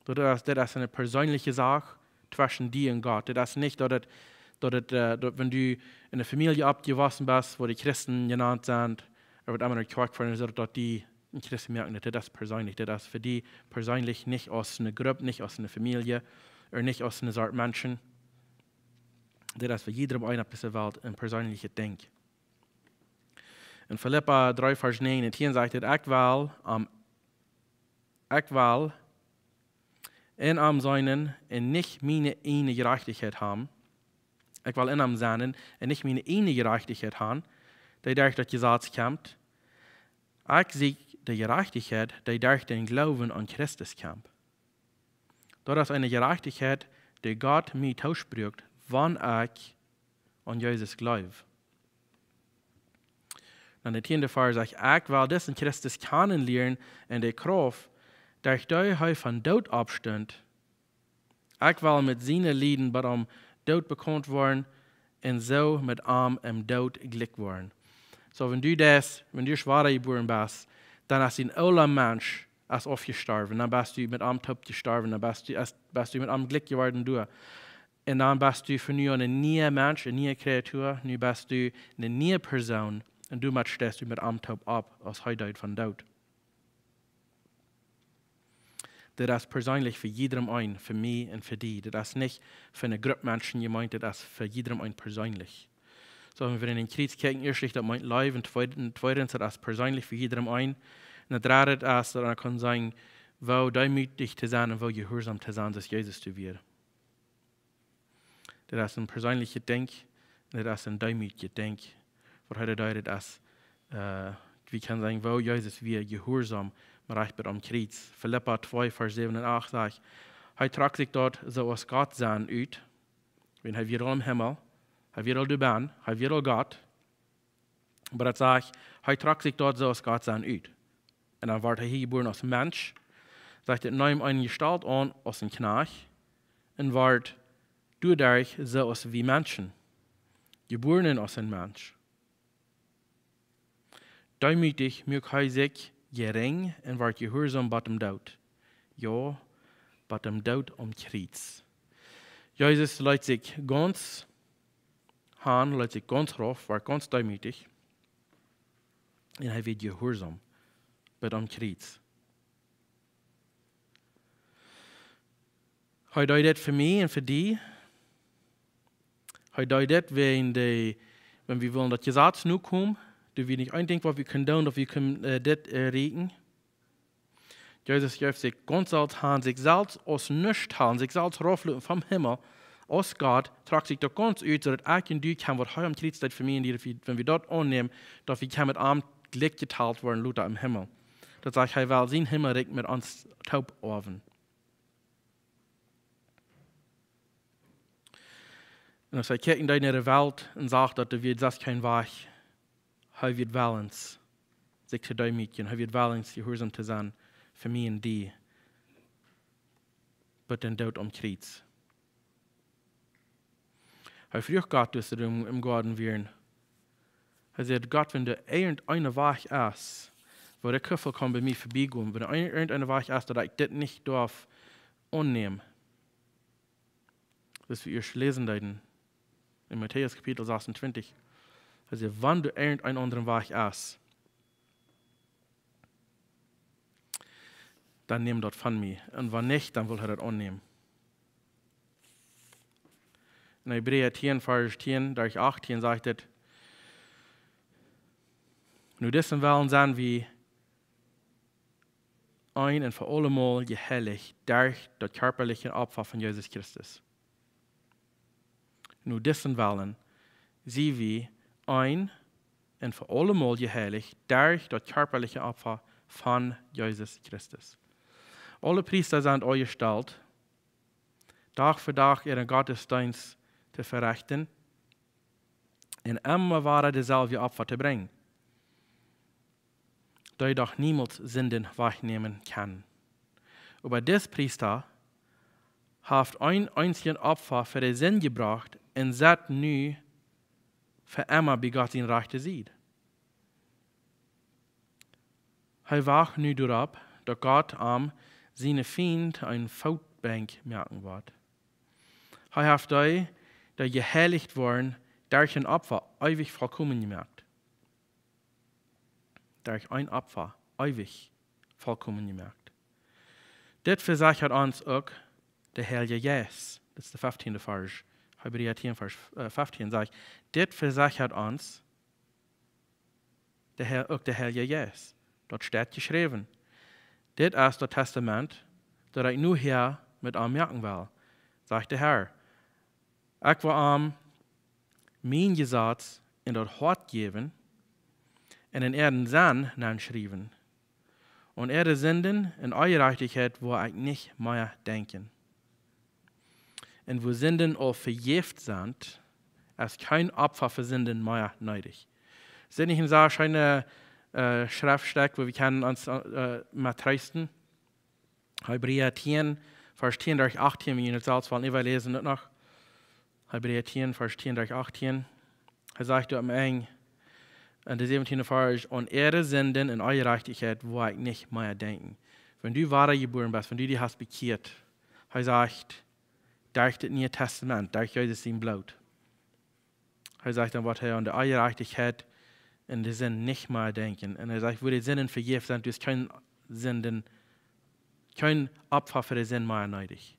daut es, daut es eene perseenliche Sach tweschen die un Gott. Daut es nich daut et, daut et, äh, daut wan du en eene Famielje oppjewossen best, wua de Christen jenant sent, ooda waut emma en de Kjoakj foaren, daut, daut die een Christ moaken, daut, daut es perseenlich. Daut es fa die perseenlich, nich aus eene Grupp, nich aus eene Famielje, ooda nich aus eene Sort Menschen. Daut es fa jiedrem eenen opp dise Welt een perseenlichet Dinkj. En Filippa dree Varsch näajen un tieen sajcht et: "Ekj well am, ekj well en am sennen un nich miene ieejne Jerajchtichkjeit haben." Ekj well en am sennen un nich miene ieejne Jerajchtichkjeit haben, dee derch daut Jesaz kjemt. Ekj sieekj de Jerajchtichkjeit, dee derch dän Gloowen aun Christus kjemt. Daut es eene Jerajchtichkjeit, dee Gott mie toospruak, wan ekj aun Jesus jleew. Dan de tieende Varsch sajcht: "Ekj well disen Christus kjanen lieren un de Krauft, derch dee hee vom Doot oppstunt. Ekj well met siene Lieden bat aum Doot bekaunt woaren un soo met am em Doot jlikj woaren. Soo, wan du daut, wan du wadajebuaren best, dan es dien oola Mensch es aufjestorwen, dan best du met am toop jestorwen, dan best du, es, best du met am jlikj jeworden doa. Un dan best du von nu aun een niea Mensch, eene niee Kreatua, nu best du eene niee Persoon un doamet steist du met am toop opp, aus hee deed vom Doot. Dit es perseenlich fa jiedrem een, fa mie un fa die. Dit es nich fa eene Grupp Menschen jemeent, dit es fa jiedrem een perseenlich. Soo, wan wie en een Kjriez kjikjen, ieeschtlich daut meent Leew, un tweed-, un tweedens, daut es perseenlich fa jiedrem een. Un daut dredde es, daut eena kaun seenen, woo deemootich to sennen un woo jehuarsom to sennen, soo aus Jesus daut wia. Daut es een perseenlichet Dinkj, un daut es een deemootjet Dinkj. Waut hee doa deed, daut es, äh, wie kjennen seenen, woo Jesus wia jehuarsom, mau rajcht bat aum Kjriez. Filippa twee, Varsch säwen un acht sajcht, hee trock sikj daut soo aus Gott sennen ut, wiels hee wia aul em Himmel, hee wia aul doabennen, hee wia aul Gott. Oba daut sajcht, hee trock sikj daut soo aus Gott sennen ut. Un dan wort hee hia jebuaren aus Mensch, sajcht et, neem eene Jestault aun aus een Kjnajcht, un wort doaderch soo aus wie Menschen, jebuaren aus een Mensch. Deemootich muak hee sikj jerinj un wort jehuarsom bat dän Doot. Jo, bat dän Doot aum Kjriez. Jesus leet sikj gaunz han, leet sikj gaunz rauf, wort gaunz deemootich. Un hee wort jehuarsom bat aum Kjriez. Hee deed dit fa mie un fa die. Hee deed dit, wan dee, wan wie wullen daut Jesaz nokomen, doo wie nich een Dinkj, waut wie kjennen doonen, daut wie kjennen, äh, dit, äh, erreichen. Jesus jeef sikj gaunz selfst han, sikj selfst aus nuscht han, sikj selfst raufloten vom Himmel, aus Gott, trock sikj daut gaunz ut, soo daut ekj un du kjennen, waut hee aum Kjriez deed fa mie un die, daut wie, wan wie daut aunnämen, daut wie kjennen met am jlikj jetalt woaren, lota em Himmel. Daut sajcht, hee well sien Himmelrikj met ons toop oawen. Un aus hee kjikjt en dee Welt un sach, daut doa wia sest kjeen Wajch, hee wia wellens, sikj to deemootjen, hee wia wellens, jehuarsom to sennen, fa mie un die, bat dän Doot aum Kjriez. Hee fruach Gott, aus see em, em Goaden wieren. Hee säd: Gott, wan doa irjent een Wajch es, woo de Kuffel kaun bie mie verbiegonen, wan doa irjent een Wajch es, daut ekj dit nich darf aunnämen. Daut wie ieescht läsen deeden en Matäus Kapitel sasuntwintich. Hee säd: Wan doa irjent een aundren Wajch es, dan nämt daut von mie. Un wan nich, dan well hee daut aunnämen. En Hebräa tieen, Varsch tieen, Varsch achtieen sajcht et: Nu, deswäajen sent wie een un fa aulemol jeheilicht derch daut kjarpaliche Opfa von Jesus Christus. Nu, deswäajen sent wie een un fa aulemol jeheilicht derch daut kjarpaliche Opfa von Jesus Christus. Aule Priesta sent aunjestalt, Dach fa Dach äaren Gottesdeenst to verechten un emma wada deeselwje Opfa to brinjen, dee doch niemols Sinden wajchnämen kjennen. Oba dis Priesta haft een eensjet Opfa fa de Sind jebrocht un sett nu fa emma bie Gott siene rajchte Sied. Hee wacht nu doaropp, daut Gott am siene Fiend eene Footbenkj moaken woat. Hee haft dee, dee jeheilicht woaren, derch een Opfa eewich volkomen jemoakt. Derch een Opfa eewich volkomen jemoakt. Dit vesechat ons uk de Heilje Jeist. Daut es de feftiende Varsch. Hebräa tieen, Varsch, äh, feftieen sajcht: Dit vesechat ons de Heil-, uk de Heilje Jeist. Daut steit jeschräwen: Dit es daut Tastament, daut ekj nu hia met am moaken well, sajcht de Herr. Ekj well am mien Jesaz en daut Hoat jäwen un en äaren Senn nenschriewen. Aun äare Sinden un Onjerajchtichkjeit woa ekj nich mea denkjen. Un wua Sinden aul vejäft sent, es kjeen Opfa fa Sinden mea needich. Es dit nich een sea scheena, äh, Schreftstekj, wua wie kjennen ons, äh, met treesten? Hebräa tieen, Varsch tieen derch achtieen, wie kjennen et selfst wellen äwaläsen, daut noch. Hebräa tieen, Varsch tieen derch achtieen. Hee sajcht doa aum Enj, en de säwentieende Varsch: "Aun äare Sinden un Onjerajchtichkjeit woa ekj nich mea denkjen." Wan du wadajebuaren best, wan du die hast bekjieet, hee sajcht, derch daut Niee Tastament, derch Jesus sien Bloot, hee sajcht, dan woat hee aun de Onjerajchtichkjeit un de Sind nich mea denkjen. Un hee sajcht, wua de Sinden vejäft sent, du hast kjeene Sinden, kjeen Opfa fa de Sind mea needich.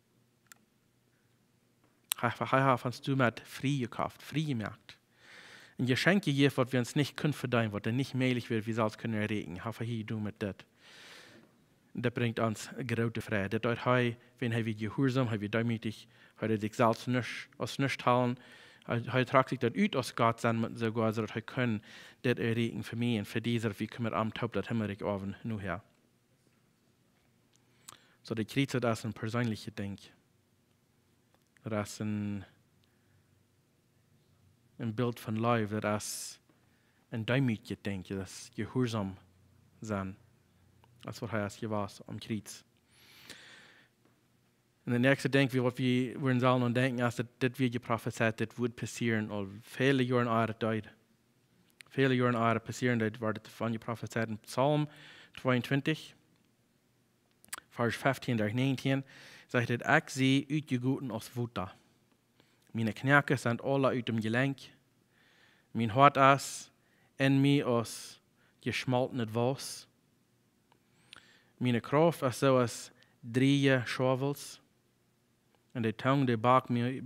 Hee, hee haft ons doamet frie jekoft, frie jemoakt. Een Jeschenkj jejäft, waut wie ons nich kunnen vedeenen, waut doa nich mäajlich wia, wie selfst kunnen erreichen. Haft hee hia jedonen met dit. Daut brinjt ons groote Fräd. Daut deed hee, wan hee wia jehuarsom, hee wia deemootich, hee deed sikj selfst nuscht, aus nuscht hoolen. Hee, hee trock sikj daut ut aus Gott sennen, soogoa, soo daut hee kunn dit erreichen fa mie un fa die, soo daut wie kunnen met am toop daut Himmelrikj erwen nohäa. Soo, daut Kjriez, daut es een perseenlichet Dinkj. Daut es een, een Bilt von Leew, daut es een deemootjet Dinkj, daut es jehuarsom sennen. Daut es waut hee es jewast aum Kjriez. Un daut näakjste Dinkj, wie, waut wie wudden sellen aun denkjen, es daut dit wia jeprofezeit, dit wudd passieren, aul väle Joaren ea daut deed. Väle Joaren ea daut passieren deed, wort et von jeprofezeit. En Psalm tweeuntwintich, Varsch feftieen derch näajentieen, sajcht et: "Ekj sie utjegoten aus Wota. Miene Knoakes sent aula ut däm Jelenkj. Mien Hoat es en mie aus jeschmoltenet Wauss. Miene Krauft es soo aus drieeje Schauwels. Un de Tung, dee bakt mie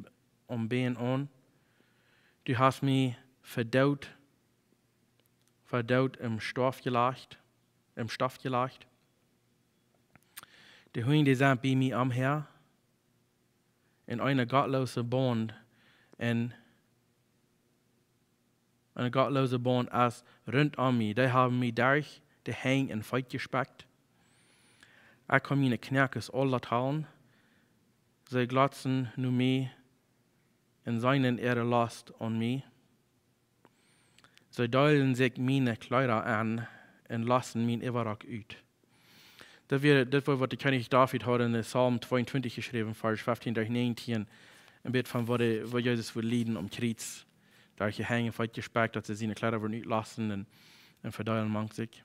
aum Been aun. Du hast mie fa doot, fa doot em Stoff jelajcht, em Stoff jelajcht. De Hunj, dee sent bie mie omhäa. Un eene gottloose Baunt, un eene gottloose Baunt es runtom mie. Dee haben mie derch de Henj un Feet jespekjt. Ekj kaun miene Knoakes aula talen. See glotzen no mie un seenen äare Lost aun mie. See deelen sikj miene Kjleeda aun un lossen mien Äwarock ut." Daut wia, daut wia, waut de Kjennich David haud en de Psalm tweeuntwintich jeschräwen, Varsch feftieen derch näajentieen. Een bät von waut hee, waut Jesus wudd lieden aum Kjriez. Derch de Henj un Feet jespekjt, daut see siene Kjleeda wudden utlossen un, un vedeelen mank sikj.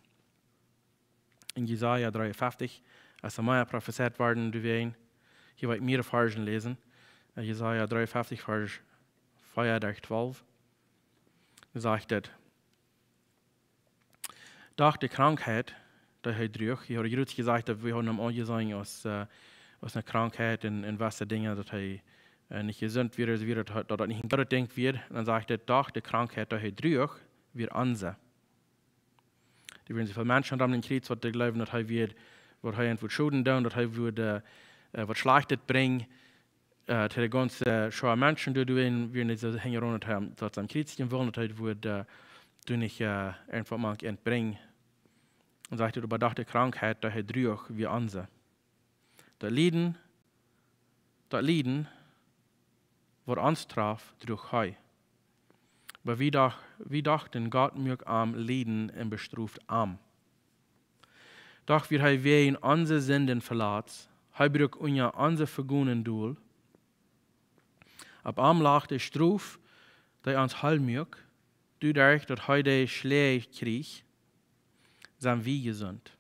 En Jesaja dreeunfeftich, aus mea profezeit worden doawäajen, hia well ekj mea Varschen läsen. En Jesaja dreeunfeftich, Varsch vea derch twalf, sajcht et: "Doch de Krankheit, dee hee druach", hee haud jrod jesajcht, daut wie hauden am aunjeseenen aus, äh, aus eene Krankheit un, un waut fa Dinja, daut hee, äh, nich jesunt wia, soo wia daut, daut daut nich een goodet Dinkj wia. Un dan sajcht et: "Doch de Krankheit, dee hee druach, wia onse." Doa wieren soo väl Menschen aum Kjriez, waut dee jleewden, daut hee wia, waut hee an wudd Schoden doonen, daut hee wudd, äh, äh, waut Schlajchtet brinjen, äh, to de gaunze Schoa Menschen, doa, doa wieren, wieren dee soo hinjaraun, daut hee, daut see am kjriezjen wullen, daut hee wudd, äh, doa nich, äh, irjentwaut mank an brinjen. Un sajcht et: "Oba doch de Krankheit, dee hee druach, wia onse." Daut Lieden, daut Lieden, waut ons trof, druach hee. Oba wie doch-, wie dochten, Gott muak am lieden un bestroft am. Doch wort hee wäajen onse Sinden veletzt, hee bruak unja onse Vegonen dol. Opp am lach de Strof, dee ons heil muak, doaderch daut hee de Schläaj kjrieech, sent wie jesunt.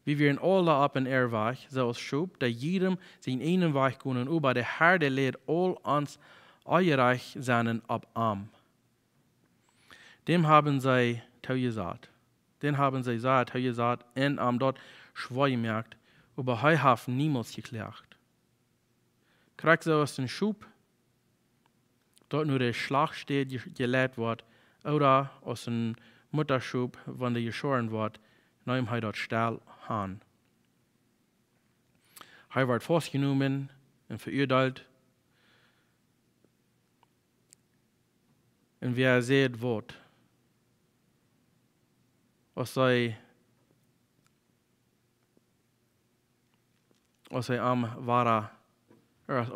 Wie wieren aula opp een Irrwajch, soo aus Schop, dee jieda sienen eenen Wajch gonen, oba de Har, dee leid aul ons Onjerajchtsennen opp am. Däm haben see toojesat. Dän haben see sea toojesat un am daut schwoa jemoakt, oba hee haft niemols jekloagt. Krakjt soo aus een Schop, daut no de Schlachtstäd je-, jeleit woat, ooda aus een Muttaschop, wan dee jeschoaren woat, neem hee daut stell aun. Hee wort faustjenomen un veuadeelt. Un wäa säd waut, aus see aus see am wada, äh,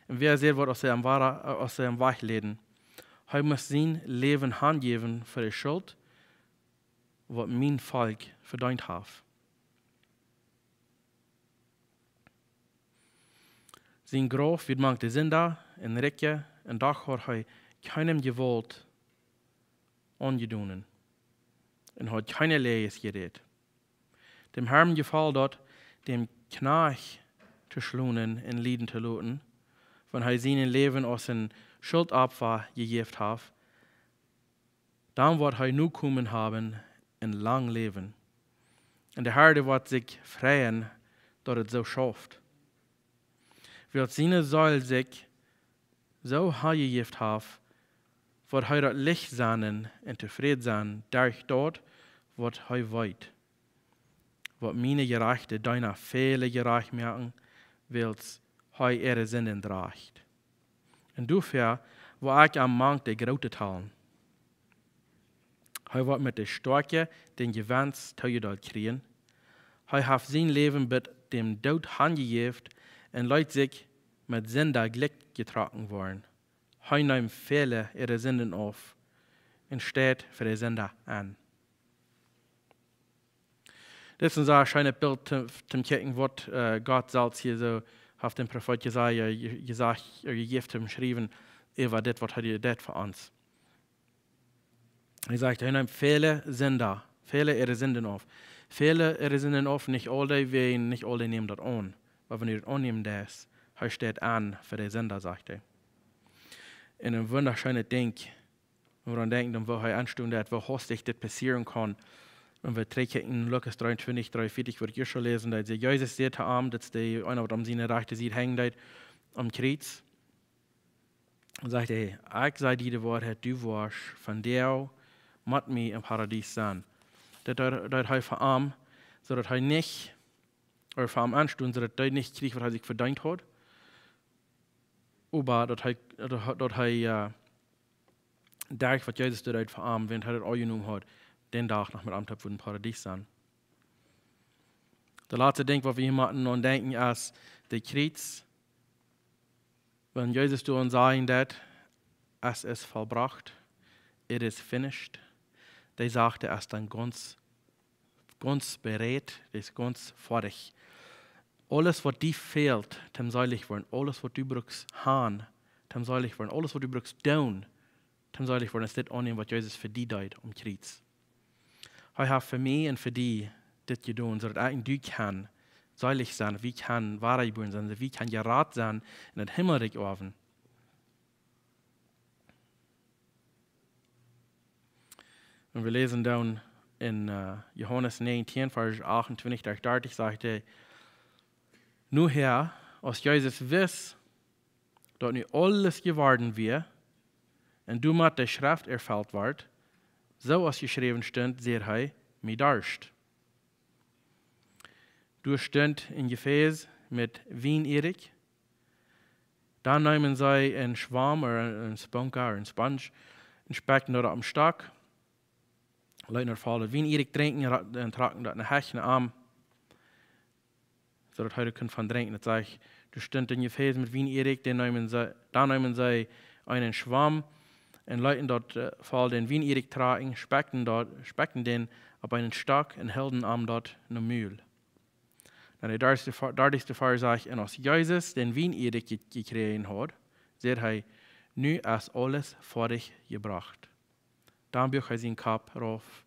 un wäa säd waut, aus see am wada, äh, aus see am wajchleiden? Hee must sien Läwen hanjäwen fa de Schult, waut mien Volkj vedeent haft. Sien Grauf wia mank de Sinda un Rikje, un doch haud hee kjeenem Jewault aunjedonen un haud kjeene Läajes jerät. Dem Harn jefoll daut, däm Kjnajcht to schlonen un lieden to loten, wan hee sien Läwen aus een Schultopfa jejäft haud. Dan woat hee Nokomen haben un lang läwen. Un de Har woat sikj freien, daut et soo schauft. Wiels siene Seel sikj soo hanjejäft haft, woat hee daut Licht seenen un tofräd sennen derch daut, waut hee weet, woat miene jerajchte Deena väle jerajcht moaken, wiels hee äare Sinden drajcht. Un doafäa woa ekj am mank de Groote talen. Hee woat met de Stoakje dän Jewenst toojedeelt kjrieen. Hee haft sien Läwen bat däm Doot hanjejäft un leet sikj met Sinda jlikj jetrocken woaren. Hee neem väle äare Sinden auf un steit fa de Sinda aun. Dit es een sea scheenet Bilt toom, toom kjikjen, waut, äh, Gott selfst hia soo haft däm Profeet Jesaja je-, jesajcht, äh, jejäft, toom schriewen äwa dit, waut hee deed fa ons. Hee sajcht, hee nemt väle Sinda, väle äare Sinden auf. Väle äare Sinden auf, nich aul dee, wiels nich aul dee nämen daut aun. Oba wan du daut aunnämen deist, hee steit aun fa de Sinda, sajcht hee. Un een wundascheenet Dinkj, wan wie dan denkjen, dan woo hee aunstonen deed, woo hastich dit passieren kaun. Wan wie trigjkjikjen en Lukas dreeuntwintich, dreeunvieetich, waut ekj ieescht aul läsen deed, sajcht Jesus, säd to am, daut es dee eena, waut aun siene rajchte Sied henjen deed, aum Kjriez. Sajcht hee: "Ekj saj die de Woarheit, du woascht vondoag met mie em Paradies sennen." Daut deed, deed hee fa am, soo daut hee nich, ooda fa am aunstonen, soo daut hee nich kjrieech, waut hee sikj vedeent haud. Oba daut hee, daut, daut hee, äh, derch waut Jesus deed fa am, wan hee daut aunjenomen haud, dän Dach noch met am toop em Paradies sennen. Daut latste Dinkj, waut wie hia motten aun denkjen, es daut Kjriez. Wan Jesus doa aun säd, daut es vollbrocht, it is finished, dee sajcht, daut es dan gaunz, gaunz bereit, daut es gaunz foadich. Aules, waut die fält, toom seelich woaren, aules, waut du brukst han, toom seelich woaren, aules, waut du brukst doonen, toom seelich woaren, es dit aunnämen, waut Jesus fa die deed aum Kjriez. Hee haft fa mie un fa die dit jedonen, soo daut ekj un du kjennen seelich sennen, wie kjennen wadajebuaren sennen, soo daut wie kjennen jerat sennen un daut Himmelrikj erwen. Un wie läsen dan en, äh, Johanes näajentieen, Varsch achtuntwintich derch dartich, sajcht hee: "Nohäa, aus Jesus wist, daut nu aules jeworden wia, un doamet de Schreft erfelt wort, soo aus jeschräwen stunt, säd hee: 'Mie darscht.'" Doa stunt een Jefäs met Wienedikj. Dan neemen see een Schwamm ooda een, een Sponja ooda een Sponge un spekjten daut oppem Stock, leeten daut voll Wienedikj drinkjen un ra-, un trocken daut no Hecht no am, soo daut hee doa kunn von drinkjen. Daut sajcht, doa stunt een Jefäs met Wienedikj, dän neemen see, dan neemen see eenen Schwamm un leeten daut, äh, voll dän Wienedikj trocken, spekjten daut, spekjten dän opp eenen Stock un hilden am daut nom Mul. Dan de dartichste Ver-, dartichste Varsch sajcht: "Un aus Jesus dän Wienedikj je-, jekjräajen haud, säd hee: 'Nu es aules foadich jebrocht.'" Dan buach hee sienen Kopp rauf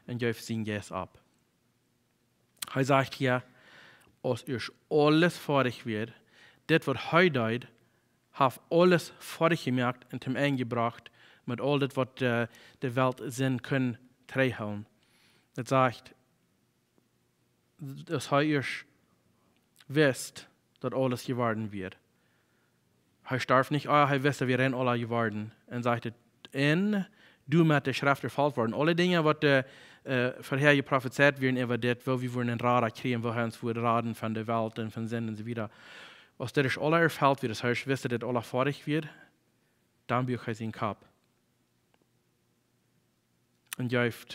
un jeef sienen Jeist opp. Hee sajcht hia, aus ieescht aules foadich wia, dit waut hee deed, haft aules foadich jemoakt un toom Enj jebrocht met aul dit waut de, de Welt Sind kunn trigjhoolen. Daut sajcht, aus hee ieescht wist, daut aules jeworden wia. Hee storf nich, ah, hee wist, daut wia rein aula jeworden. Un sajcht et, un doamet de Schreft erfelt worden. Aule Dinja, waut de, äh, verhäa jeprofezeit wieren äwa dit, woo wie wudden een Rada kjrieen, woo hee ons wudd raden von de Welt un von Sind un soo wieda. Aus dit ieescht aula erfelt wia, aus hee ieescht wist, daut aula foadich wia, dan buach hee sienen Kopp un jeef,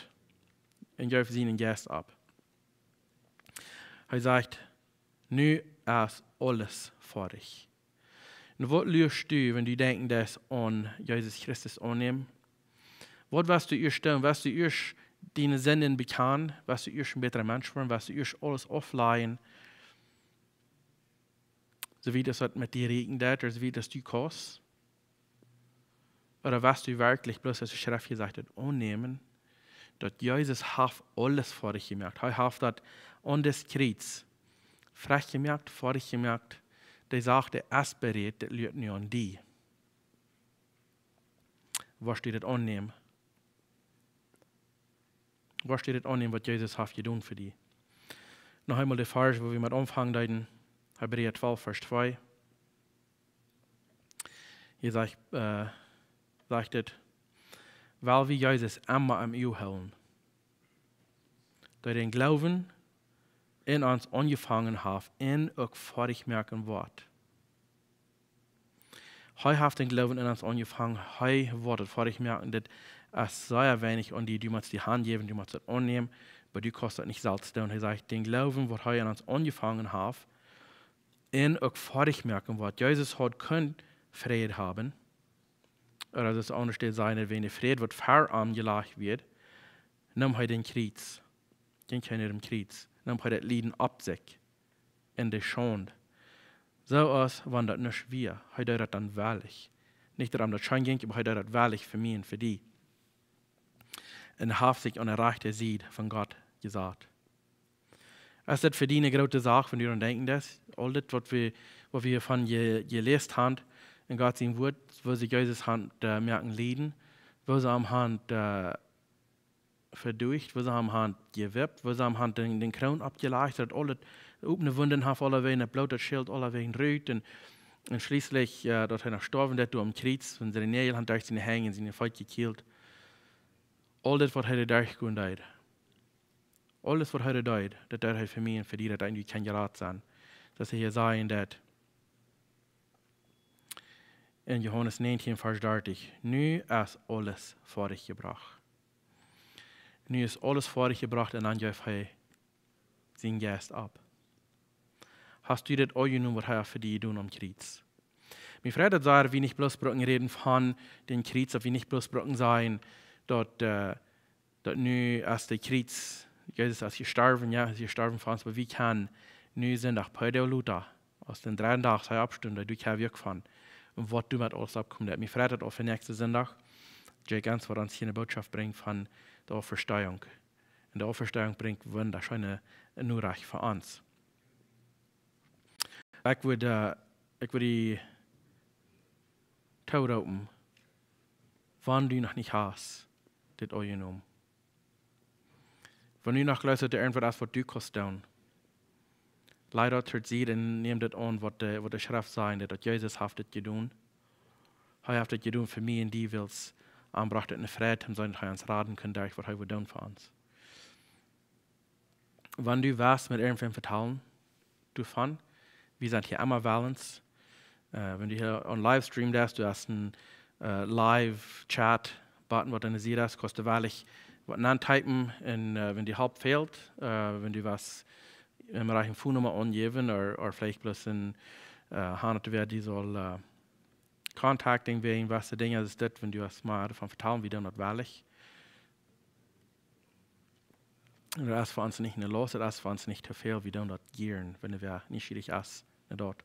un jeef sienen Jeist opp. Hee sajcht: "Nu es aules foadich." Un waut luascht du, wan du denkjen deist aun Jesus Christus aunnämen? Waut woascht du ieescht doonen? Woascht du ieescht diene Sinden bekjanen? Woascht du ieescht een bätra Mensch woaren? Woascht du ieescht aules aufläajen? Soo wiet aus daut met die rieekjen deit, ooda soo wiet aus du kaust? Ooda wurscht du werkjlich bloos, aus de Schreft jesajcht haft, aunnämen, daut Jesus haft aules foadich jemoakt? Hee haft daut aun daut Kjriez foadich jemoakt, foadich jemoakt. Dee sajcht, dee es bereit, daut lijcht nu aun die. Wurscht du daut aunnämen? Wurscht du daut aunnämen, waut Jesus haft jedonen fa die? Noch eemol de Varsch, wua wie met aunfangen deeden, Hebräa twalf, Varsch twee. Hia sajcht, äh, sajcht et: "Wiels wie Jesus emma em Uag hoolen, dee dän Gloowen en ons aunjefongen haft un uk foadich moaken woat." Hee haft dän Gloowen en ons aunjefongen, hee woat et foadich moaken. Daut es sea weinich aun die, du motst die Haunt jäwen, du motst et aunnämen, oba du kaust daut nich selfst doonen. Hee sajcht, dän Gloowen, waut hee en ons aunjefongen haft, un uk foadich moaken woat. Jesus haud kunt Fräd haben, ooda aus aundre Städ sajen, daut wan de Fräd, waut ver am jelajcht wort, neem hee dän Kjriez, jinkj hee no däm Kjriez, neem hee daut Lieden opp sikj un de Schaund. Soo aus wan daut nuscht wia. Hee deed daut dan wellich. Nich daut am daut scheen jinkj, oba hee deed daut wellich fa mie un fa die. Un haft sikj aun de rajchte Sied von Gott jesat. Es daut fa die eene groote Sach, wan du doaraun denkjen deist? Aul dit, waut wie, waut wie von je, jeläst haben en Gott sien Wort, woo see Jesus haben, äh, moaken lieden, woo see am haben, äh, veduacht, woo see am haben jewippt, woo see am haben dän, dän Kroon oppjelajcht, daut aul daut opne Wunden haft aulawäajen, daut Bloot, daut schält aulawäajen rut, un, un schlieslich, äh, daut hee noch stoawen deed doa aum Kjriez, wan see de Näajel haben derch siene Henj un siene Feet jekjielt. Aul dit, waut hee doa derchgonen deed. Aules, waut hee doa deed, daut deed hee fa mie un fa die, daut eena kjeene Rot sennen. Daut hee hia sajen deed en Johanes näajentieen, Varsch dartich: "Nu es aules foadich jebrocht." Nu es aules foadich jebrocht un dan jeef hee sienen Jeist opp. Hast du dit aunjenomen, waut hee fa die jedonen aum Kjriez? Mie freit daut sea, daut wie nich bloos brucken räden von dän Kjriez, daut wie nich bloos brucken sajen, daut, äh, daut nu es daut Kjriez, Jesus es jestorwen, jo, hee es jestorwen fa ons, oba wie kjennen nu Sindach, Prädika Luta, aus dän dredden Dach, aus hee oppstunt, daut du kjennen uk von, un waut doamet aules oppkomen deit. Mie freit daut opp fa näakjsten Sindach, Jake Enns woat ons hia eene Botschaft brinjen von de Auferstehung. Un de Auferstehung brinjt wundascheene Norecht fa ons. Ekj wudd, äh, ekj wudd die tooroopen, wan du noch nich hast dit aunjenomen. Wan du noch jleefst, daut doa irjentwaut es, waut du kaust doonen, laj daut to Sied un nemm daut aun, waut de, waut de Schreft sajcht, daut, daut Jesus haft dit jedonen. Hee haft dit jedonen fa mie un die, wiels am brocht et eene Freid, am seenen, daut hee ons raden kunn derch waut hee wudd doonen fa ons. Wan du west met irjentwäm vetalen doavon, wie sent hia emma wellens. Äh, wan du hia aun Livestream deist, du hast een, äh, Live-Chat-Button, waut aun de Sied es, kaust du wellich waut auntypen un, äh, wan die Help fält, äh, wan du west em Rajcht eene Phonenumma aunjäwen, ooda, ooda veleicht bloos een, äh, han, daut wäa die saul, äh, contacten wäajen jewesse Dinja, es dit, wan du hast mea doavon vetalen, wie doonen daut wellich. Daut es fa ons nich eene Laust, daut es fa ons nich too väl, wie doonen daut jieren, wan wäa nieschierich es no daut.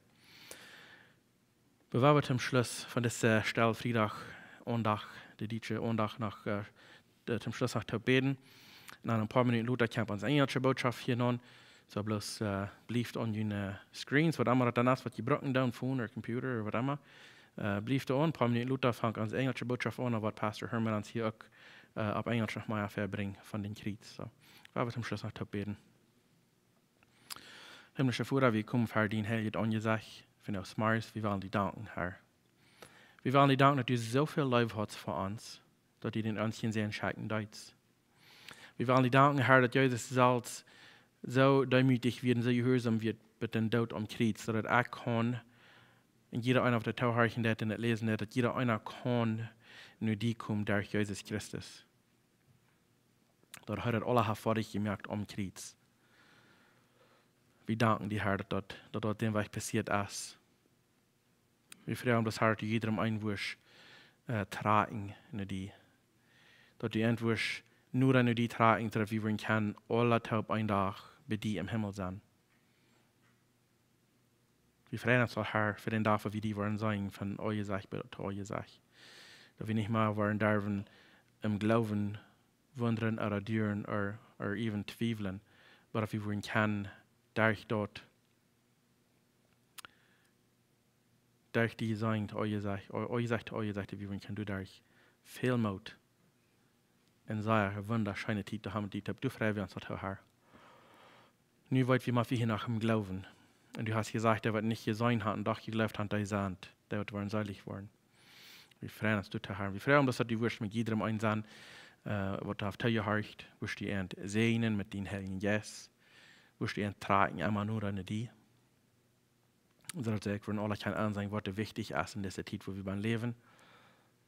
Bevor wie toom Schluss von dise Stell Friedach Aundacht, de dietsche Aundacht noch, äh, de, toom Schluss noch to bäden. Un dan een poa Minuten lota kjemt onse enjelsche Botschaft hia aun. Soo bloos, äh, blieft aun june Screens, waut emma daut dan es, waut jie brucken doonen, Phone ooda Computer ooda waut emma. Äh, blieft doa aun, poa Minuten lota fangt onse enjelsche Botschaft aun, un woat Pastor Herman ons hia uk, äh, opp Enjelsch noch mea verbrinjen von dän Kjriez. Soo, wie woaren toom Schluss noch toop bäden. Himmlischa Voda, wie komen ver dien heiljet Aunjesecht, vondoag zemorjes, wie wellen die danken, Herr. Wie wellen die danken, daut du soo väl Leew hast fa ons, daut du dän eensjen Sän schekjen deetst. Wie wellen die danken, Herr, daut Jesus selfst soo deemootich wia un soo jehuarsom wia bat dän Doot aum Kjriez, daut ekj kaun, un jieda eena, waut dit toohorchen deit un dit läsen deit, daut jieda eena kaun no die komen derch Jesus Christus. Daut hee daut aules haft foadich jemoakt aum Kjriez. Wie danken die, Herr, daut daut, daut daut dän Wajch passieet es. Wie froagen daut, Herr, daut du jiedrem eenen wurscht, äh, trakjen no die. Daut du eenen wurscht noda no die trakjen, daut wie wudden kjennen aule toop een Dach bie die em Himmel sennen. Wie freien ons aul, Herr, fa dän Dach, wua wie die woaren seenen von Oajasacht bat Oajasacht. Daut wie nich mea woaren derwen em Gloowen wundren ooda duren ooda, ooda even twiewlen, oba daut wie woaren kjennen derch daut, derch die seenen, Oajasacht, Oajasacht, Oajasacht, daut wie woaren kjennen doaderch väl Moot un sea wundascheene Tiet to haben, dee Tiet, doa frei wie ons daut, Herr. Nu weet wie mau, wie hia noch em Gloowen. Un du hast jesajcht, dee waut nich jeseenen haben un doch jejleeft haben, dee sent, dee woaren seelich woaren. Wie freien ons doatoo, Herr. Wie freien ons, daut du woascht met jiedrem eent sennen, äh, waut haft toojehorcht, woascht du an säajnen met dän Heiljen Jeist, woascht du an trakjen, emma noda no die. Soo daut see woaren aule kjennen enseenen, waut wichtich es en dise Tiet, wua wie bennen läwen.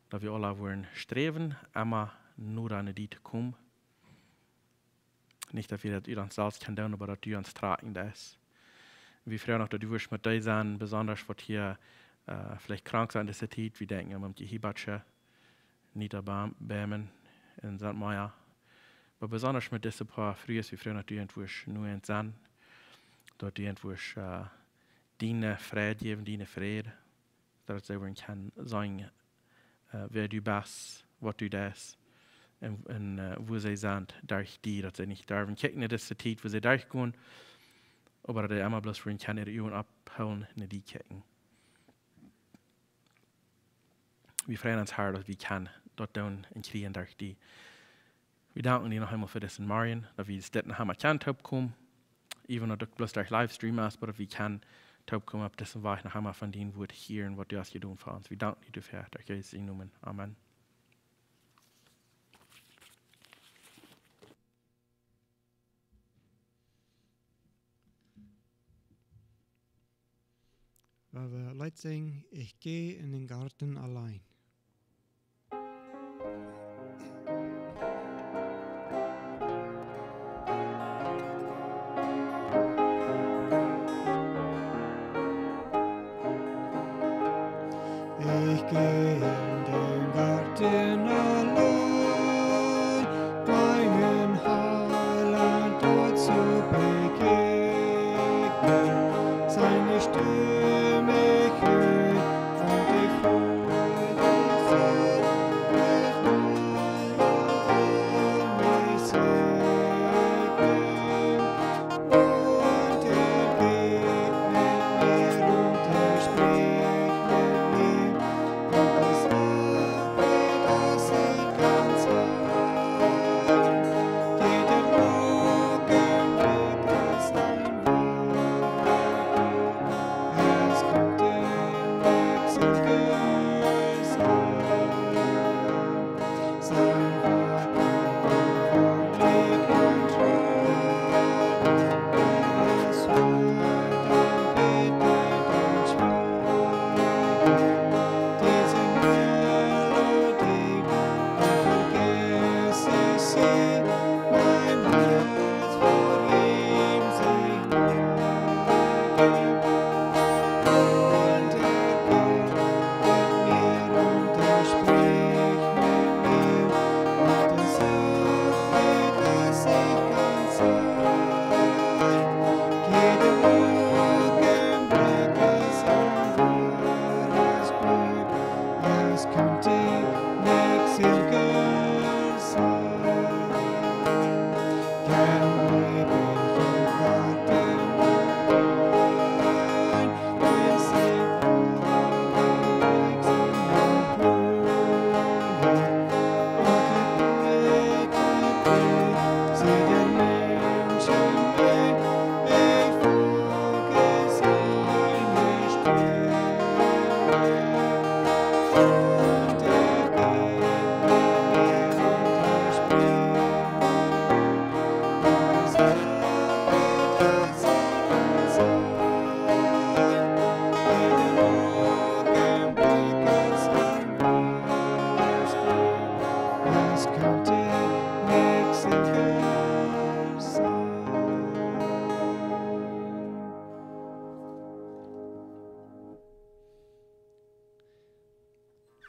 Daut wie aule woaren sträwen, emma noda no die to komen. Nich daut wie daut ut ons selfst kjennen doonen, oba daut du ons trakjen deist. Wie freien ons, daut du woascht met dee sennen, besonda waut hia, äh, veleicht krank sent en dise Tiet. Wie denkjen aun Mumkje Hibatsche, Nita Bam-, Bemen un sent mea. Oba besonda met dise poa Frues, wie freien ons, daut du an woascht nu an sennen, daut du an woascht, äh, diene Fräd jäwen, diene Fräd, daut see woaren kjennen seenen, äh, wäa du best, waut du deist, un, un, äh, wua see sent derch die, daut see nich derwen kjikjen en dise Tiet, wua see derchgonen, oba daut see emma bloos woaren kjennen äare Uagen opphoolen un no die kjikjen. Wie freien ons, Herr, daut wie kjennen daut doonen un kjrieen derch die. Wie danken die noch eemol fa disen Morjen, daut wie dit noch eemol kjennen toopkomen. Even daut uk bloos derch Livestream es, oba daut wie kjennen toopkomen opp disen Wajch noch eemol von dien Wuat hieren, waut du hast jedonen fa ons. Wie danken die doafäa, derch Jesus sienen Nomen. Amen. Woa wie daut Leet sinjen, Ich geh in den Garten allein. Ich geh in den Garten allein, meinem Heiland dort zu begegnen. Seine Stimme hören und die Freude sehen, wird meine Seele segnen. Und er geht mit mir und er spricht mit mir. Und ich sage, dass ich ganz allein, jeder Morgen wird es ein Wunder. Es kommt der Wechsel.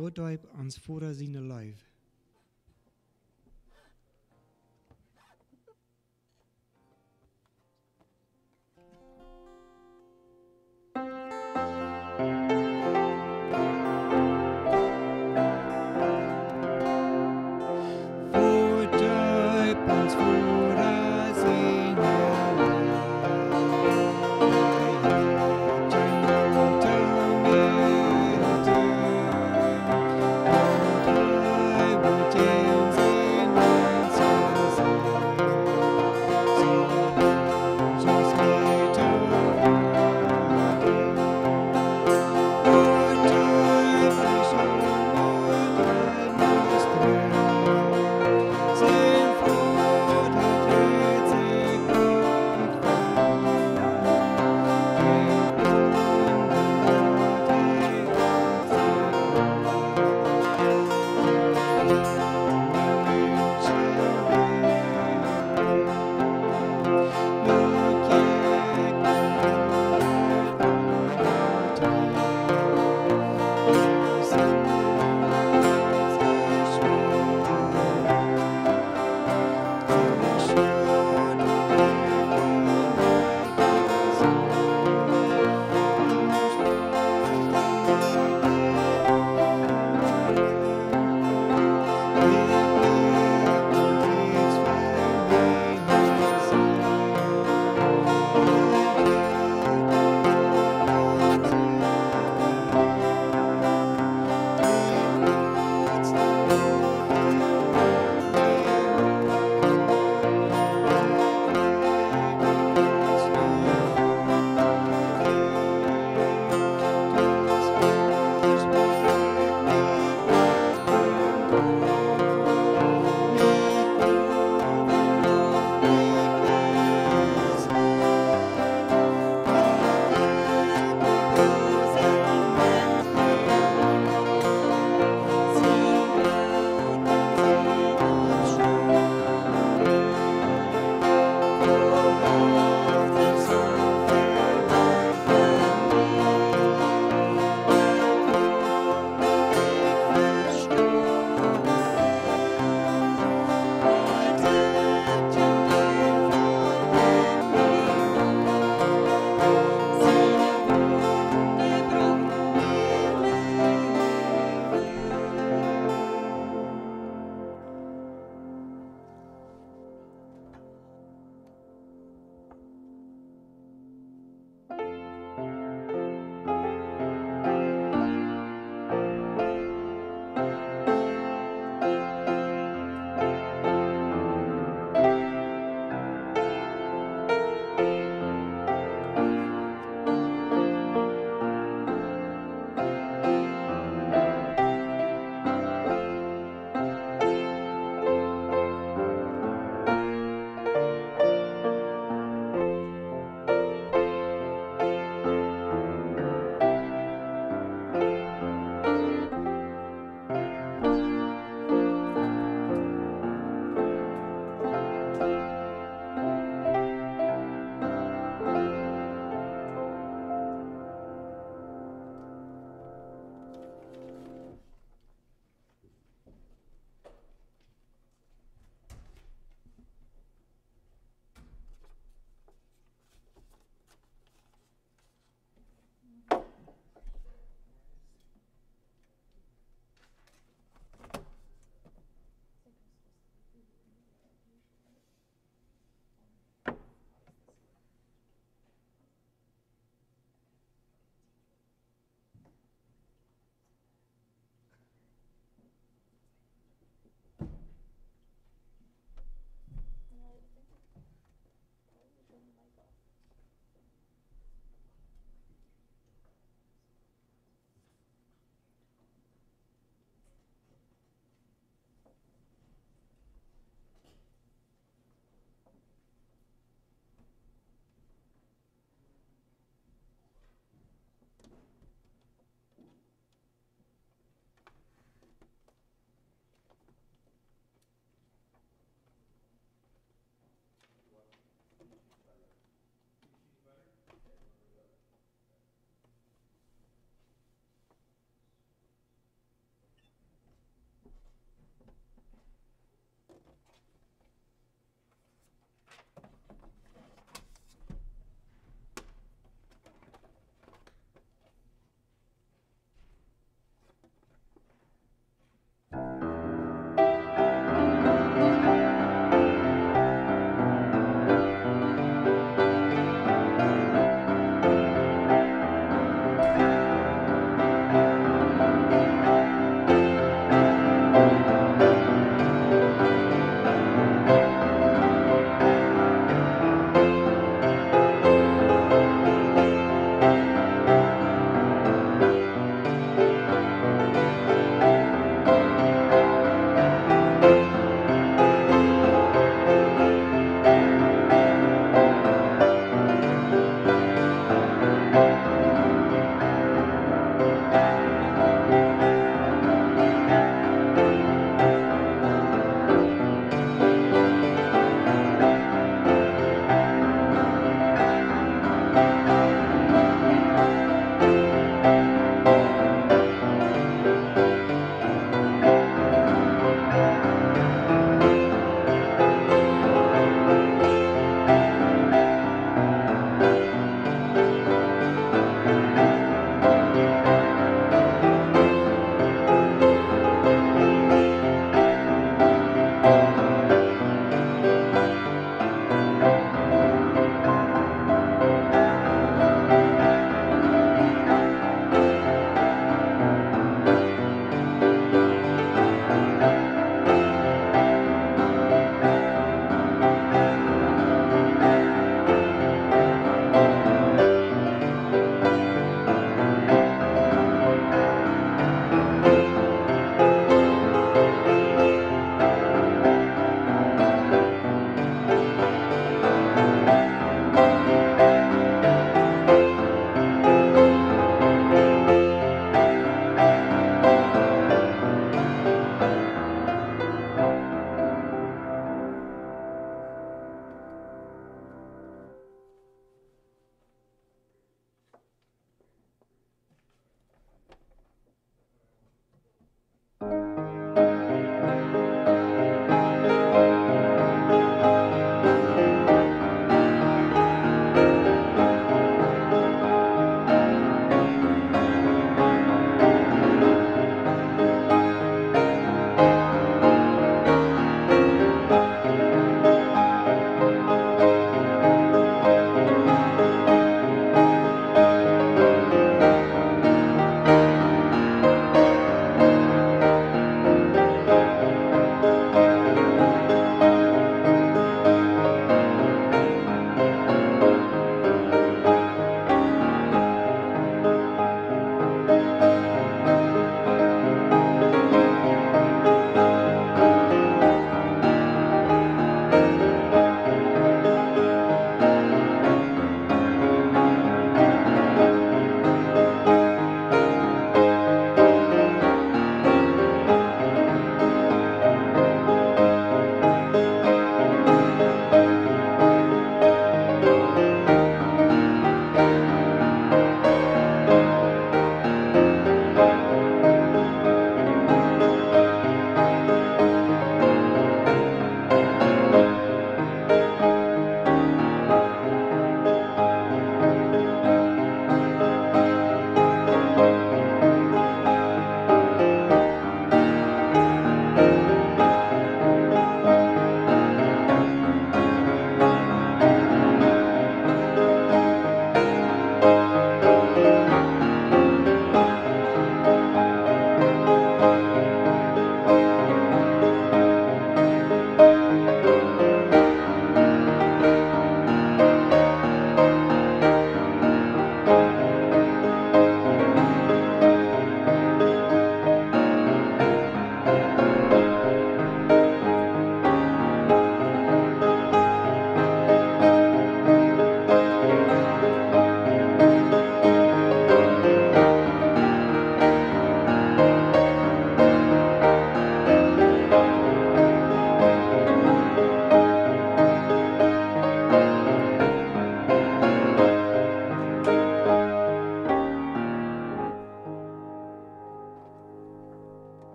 Woo deep ons Voda siene Leew.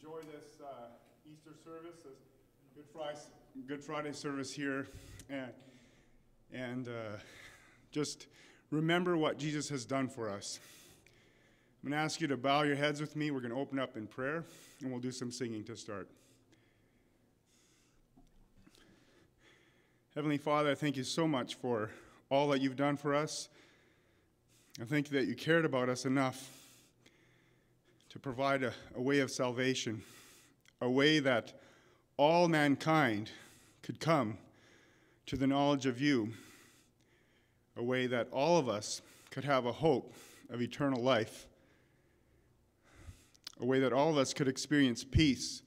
Enjoy this uh, Easter service, this Good Friday, Good Friday service here, and, and uh, just remember what Jesus has done for us. I'm going to ask you to bow your heads with me. We're going to open up in prayer, and we'll do some singing to start. Heavenly Father, I thank you so much for all that you've done for us. I thank you that you cared about us enough to provide a, a way of salvation, a way that all mankind could come to the knowledge of you, a way that all of us could have a hope of eternal life, a way that all of us could experience peace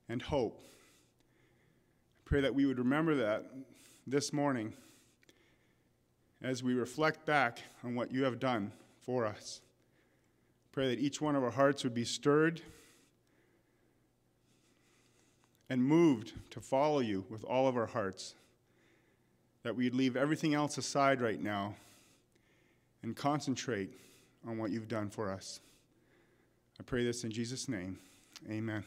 and hope. I pray that we would remember that this morning as we reflect back on what you have done for us. Pray that each one of our hearts would be stirred and moved to follow you with all of our hearts, that we'd leave everything else aside right now and concentrate on what you've done for us. I pray this in Jesus' name. Amen.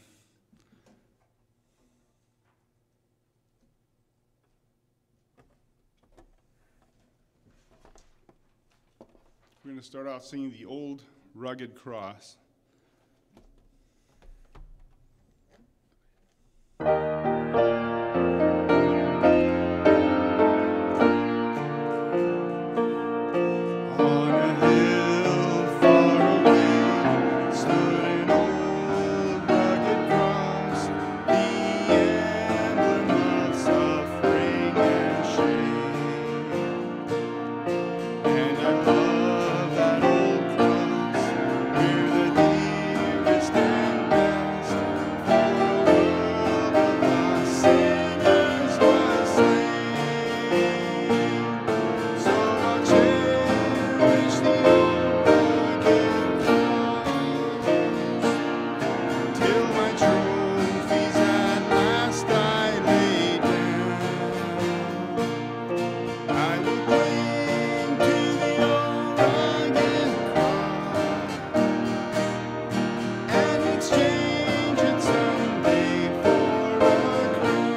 We're going to start off singing the Old Rugged Cross. On a hill far away stood an old rugged cross, the emblem of suffering and shame. And I love that old cross where the dearest and best for the world of us sinners was slain. So I'll cherish the old rugged cross till my trophies at last I lay down. I will cling to the old rugged cross and exchange it someday for a crown.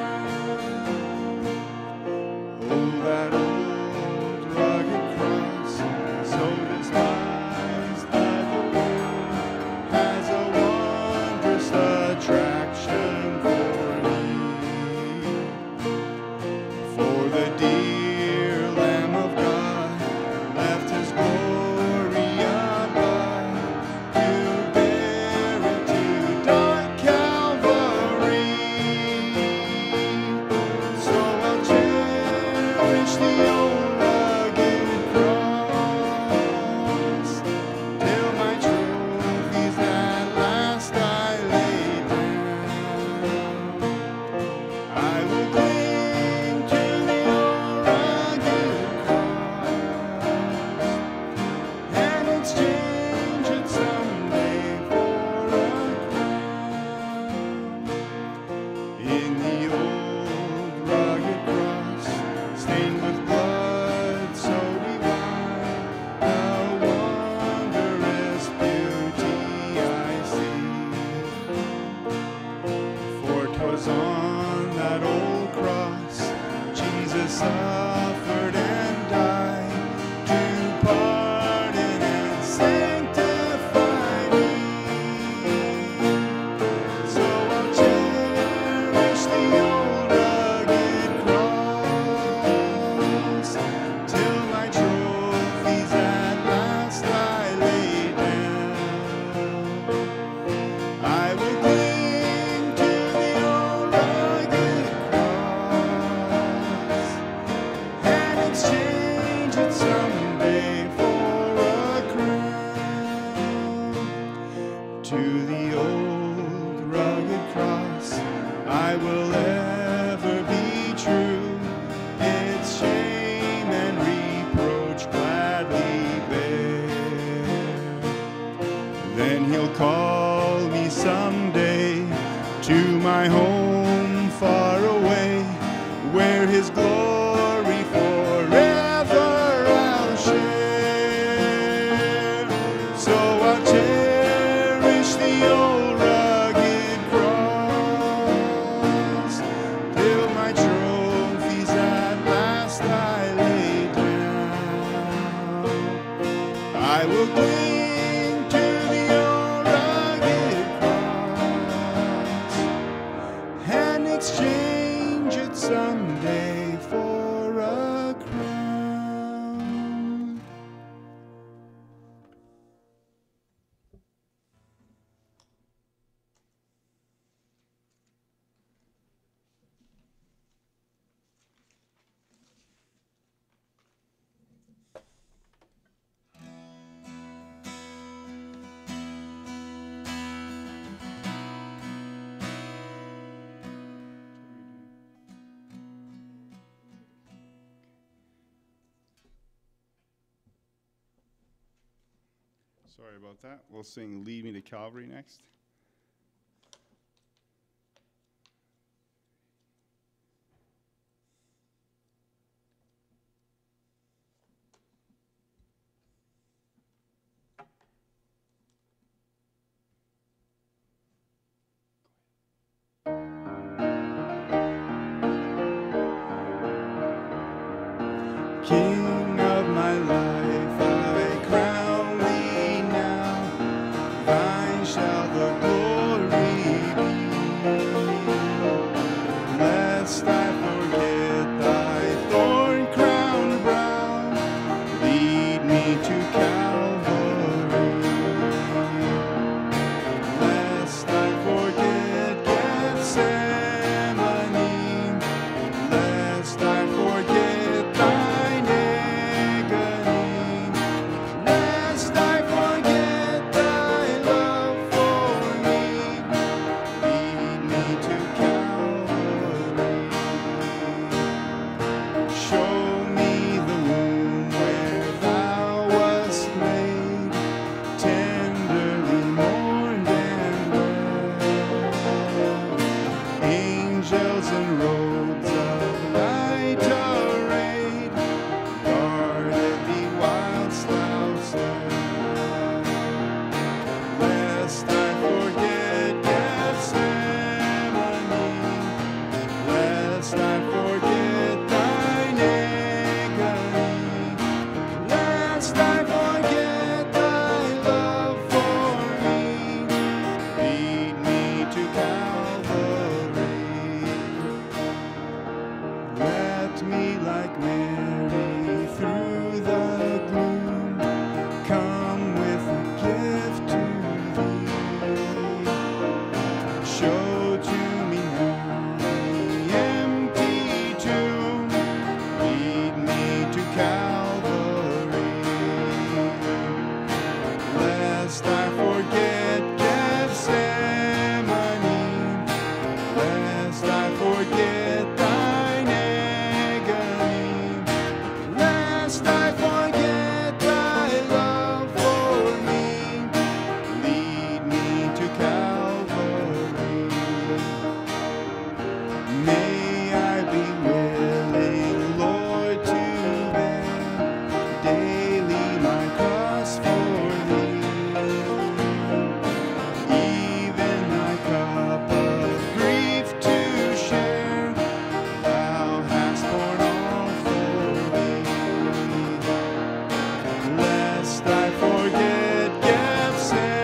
Oh, that old rugged cross, so despised by the world, has a wondrous attraction for me. For the dear Lamb of God left his glory above to bear it to dark Calvary. So I'll cherish the old rugged cross till my trophies at last I lay down. I will cling to the old rugged cross and exchange it someday for a crown. In the old rugged cross, stained with blood so divine, a wondrous beauty I see. For 'twas on that old cross Jesus suffered and died to pardon and sanctify me. So I'll cherish the old rugged cross till my trophies at last I lay down. I will cling to the old rugged cross and exchange it someday for a crown. To the old rugged cross I will ever be true, its shame and reproach gladly bear. Then he'll call me someday to my home far away, where his glory forever I'll share. So I'll cherish the old rugged Exchange it someday for a crown. Sorry about that. We'll sing Lead Me to Calvary next. King of my life, I crown thee now. Thine shall the glory be. Lest I forget thy thorn-crowned brow, lead me to Calvary. Lest I forget Gethsemane, lest I forget thine agony, lest I forget thy love for me, lead me to Calvary. Show me the womb where thou wast laid, tenderly mourned and bled. Angels in robes of light arrayed guarded thee whilst thou slept. Lest I forget Gethsemane, lest I forget thine agony, lest I forget thy love for me, lead me to Calvary. Let me, like Mary, through the gloom, come with a gift to thee. Show to me now the empty tomb, lead me to Calvary. Lest I forget Gethsemane, lest I forget thine agony, lest I forget thy love for me, lead me to Calvary. May I be willing, Lord, to bear daily my cross for thee, even my cup of grief to share. Thou hast borne all for me. Lest I forget Gethsemane,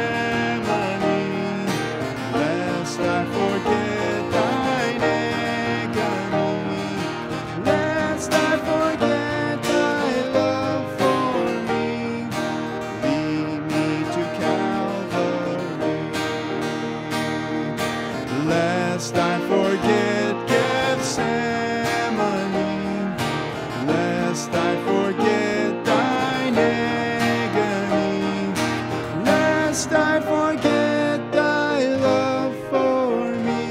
lest I forget thine agony, lest I forget thy love for me, lead me to Calvary. Lest I forget Gethsemane, lest I forget thine agony, lest I forget thy love for me,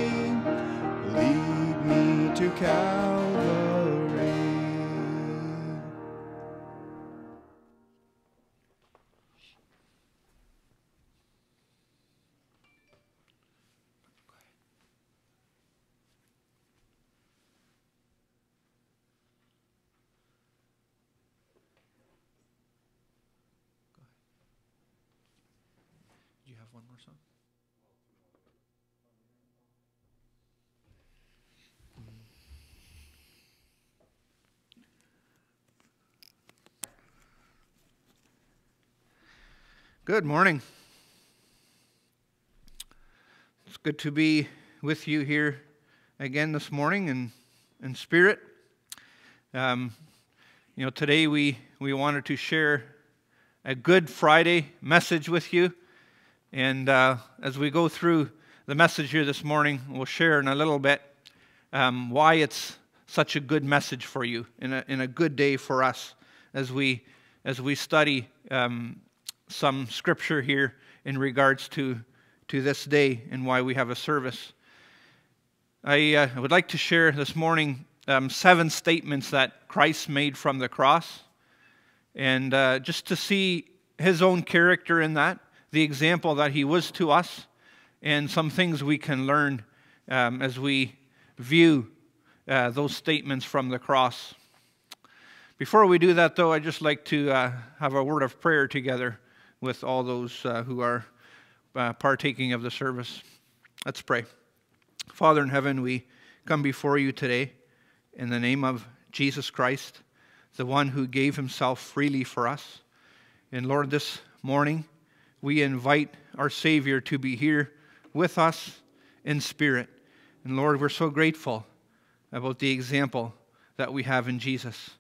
lead me to Calvary. Go ahead. Do you have one more song? Good morning. It's good to be with you here again this morning in, in spirit. Um, you know, today we, we wanted to share a Good Friday message with you. And uh, as we go through the message here this morning, we'll share in a little bit um, why it's such a good message for you and a, and a good day for us as we, as we study um, some scripture here in regards to, to this day and why we have a service. I uh, would like to share this morning um, seven statements that Christ made from the cross, and uh, just to see his own character in that, the example that he was to us, and some things we can learn um, as we view uh, those statements from the cross. Before we do that, though, I'd just like to uh, have a word of prayer together with all those uh, who are uh, partaking of the service. Let's pray. Father in heaven, we come before you today in the name of Jesus Christ, the one who gave himself freely for us. And Lord, this morning we invite our Savior to be here with us in spirit. And Lord, we're so grateful about the example that we have in Jesus.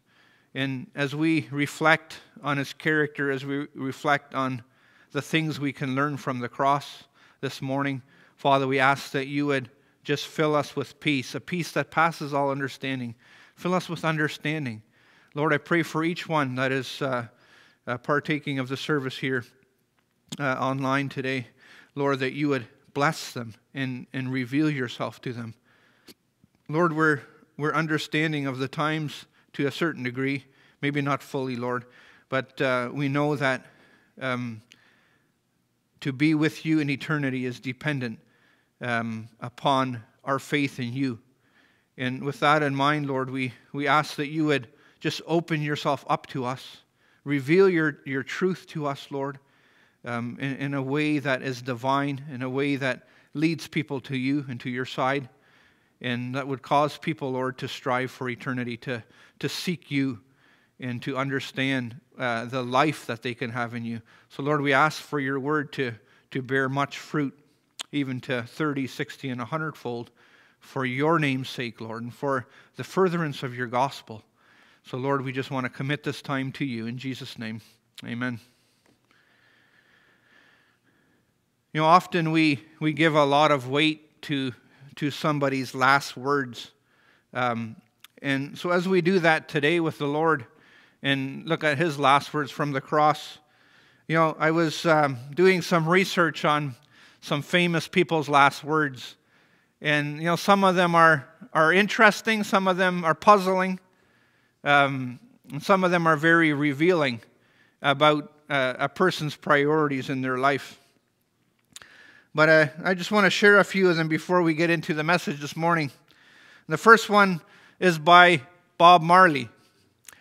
And as we reflect on his character, as we reflect on the things we can learn from the cross this morning, Father, we ask that you would just fill us with peace, a peace that passes all understanding. Fill us with understanding. Lord, I pray for each one that is uh, uh, partaking of the service here uh, online today, Lord, that you would bless them and, and reveal yourself to them. Lord, we're, we're understanding of the times to a certain degree, maybe not fully, Lord, but uh, we know that um, to be with you in eternity is dependent um, upon our faith in you. And with that in mind, Lord, we, we ask that you would just open yourself up to us, reveal your, your truth to us, Lord, um, in, in a way that is divine, in a way that leads people to you and to your side, and that would cause people, Lord, to strive for eternity, to, to seek you and to understand uh, the life that they can have in you. So, Lord, we ask for your word to, to bear much fruit, even to thirty, sixty, and a hundredfold, for your name's sake, Lord, and for the furtherance of your gospel. So, Lord, we just want to commit this time to you in Jesus' name. Amen. You know, often we, we give a lot of weight to, to somebody's last words. Um, and so as we do that today with the Lord and look at his last words from the cross, you know, I was um, doing some research on some famous people's last words. And, you know, some of them are, are interesting, some of them are puzzling, um, and some of them are very revealing about uh, a person's priorities in their life. But uh, I just want to share a few of them before we get into the message this morning. The first one is by Bob Marley,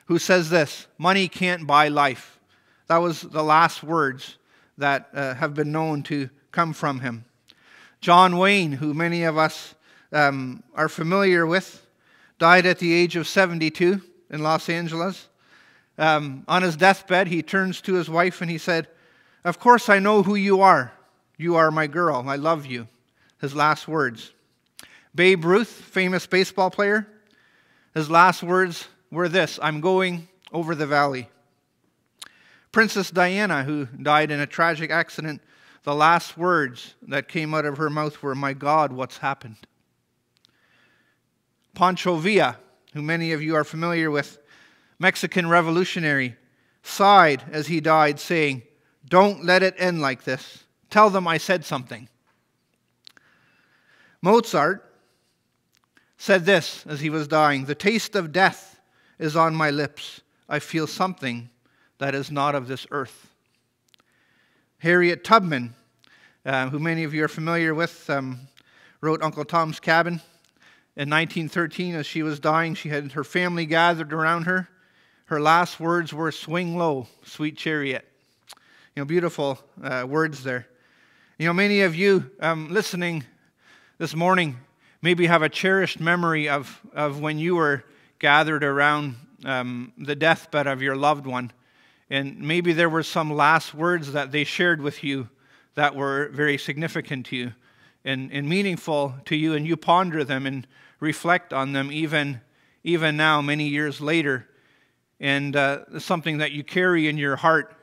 who says this: "Money can't buy life." That was the last words that uh, have been known to come from him. John Wayne, who many of us um, are familiar with, died at the age of seventy-two in Los Angeles. Um, on his deathbed, he turns to his wife and he said, "Of course I know who you are. You are my girl. I love you." His last words. Babe Ruth, famous baseball player, his last words were this: "I'm going over the valley." Princess Diana, who died in a tragic accident, the last words that came out of her mouth were, "My God, what's happened?" Pancho Villa, who many of you are familiar with, Mexican revolutionary, sighed as he died, saying, "Don't let it end like this. Tell them I said something." Mozart said this as he was dying: "The taste of death is on my lips. I feel something that is not of this earth." Harriet Tubman, uh, who many of you are familiar with, um, wrote Uncle Tom's Cabin. In nineteen thirteen, as she was dying, she had her family gathered around her. Her last words were, "Swing low, sweet chariot." You know, beautiful uh, words there. You know, many of you um, listening this morning maybe have a cherished memory of, of when you were gathered around um, the deathbed of your loved one. And maybe there were some last words that they shared with you that were very significant to you. and, and meaningful to you, and you ponder them and reflect on them even, even now, many years later. And uh, it's something that you carry in your heart.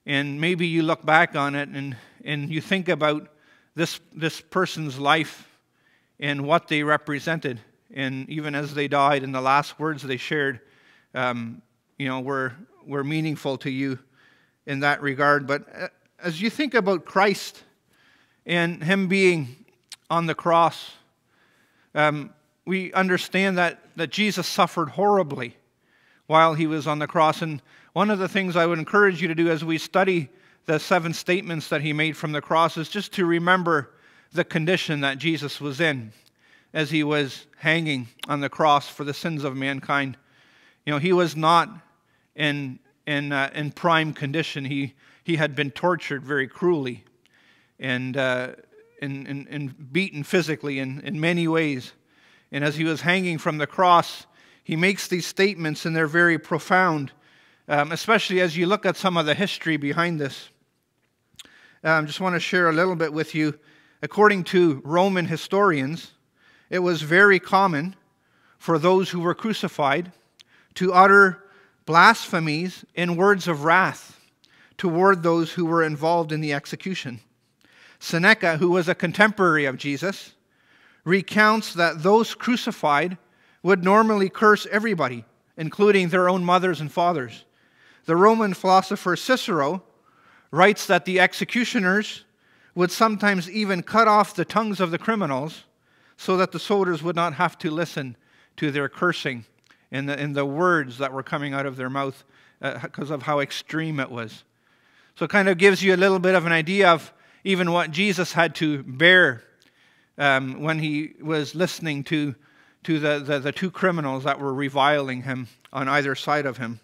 And maybe you look back on it and, and you think about this, this person's life and what they represented. And even as they died and the last words they shared, um, you know, were, were meaningful to you in that regard. But uh, as you think about Christ and him being on the cross, um, we understand that, that Jesus suffered horribly while he was on the cross. And one of the things I would encourage you to do as we study the seven statements that he made from the cross is just to remember the condition that Jesus was in as he was hanging on the cross for the sins of mankind. You know, he was not in, in, uh, in prime condition. He, he had been tortured very cruelly and, uh, and, and, and beaten physically in, in many ways. And as he was hanging from the cross, he makes these statements, and they're very profound, um, especially as you look at some of the history behind this. I um, just want to share a little bit with you. According to Roman historians, it was very common for those who were crucified to utter blasphemies and words of wrath toward those who were involved in the execution. Seneca, who was a contemporary of Jesus, recounts that those crucified would normally curse everybody, including their own mothers and fathers. The Roman philosopher Cicero writes that the executioners would sometimes even cut off the tongues of the criminals so that the soldiers would not have to listen to their cursing and the, and the words that were coming out of their mouth because uh, of how extreme it was. So it kind of gives you a little bit of an idea of even what Jesus had to bear um, when he was listening to, to the, the, the two criminals that were reviling him on either side of him.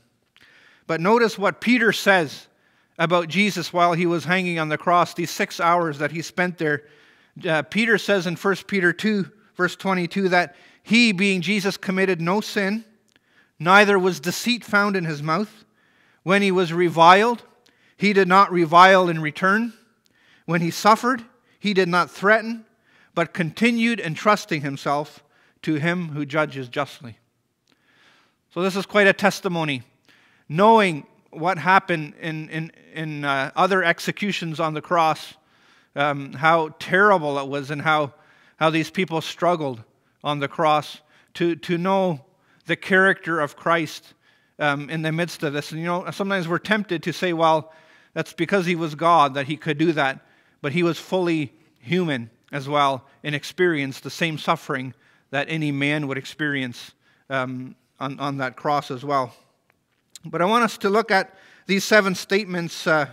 But notice what Peter says about Jesus while he was hanging on the cross, these six hours that he spent there. Uh, Peter says in First Peter two, verse twenty-two, that he, being Jesus, committed no sin, neither was deceit found in his mouth. When he was reviled, he did not revile in return. When he suffered, he did not threaten, but continued entrusting himself to him who judges justly. So this is quite a testimony, knowing what happened in, in, in uh, other executions on the cross, um, how terrible it was and how, how these people struggled on the cross, to, to know the character of Christ um, in the midst of this. And you know, sometimes we're tempted to say, well, that's because he was God that he could do that. But he was fully human as well and experienced the same suffering that any man would experience um, on, on that cross as well. But I want us to look at these seven statements uh,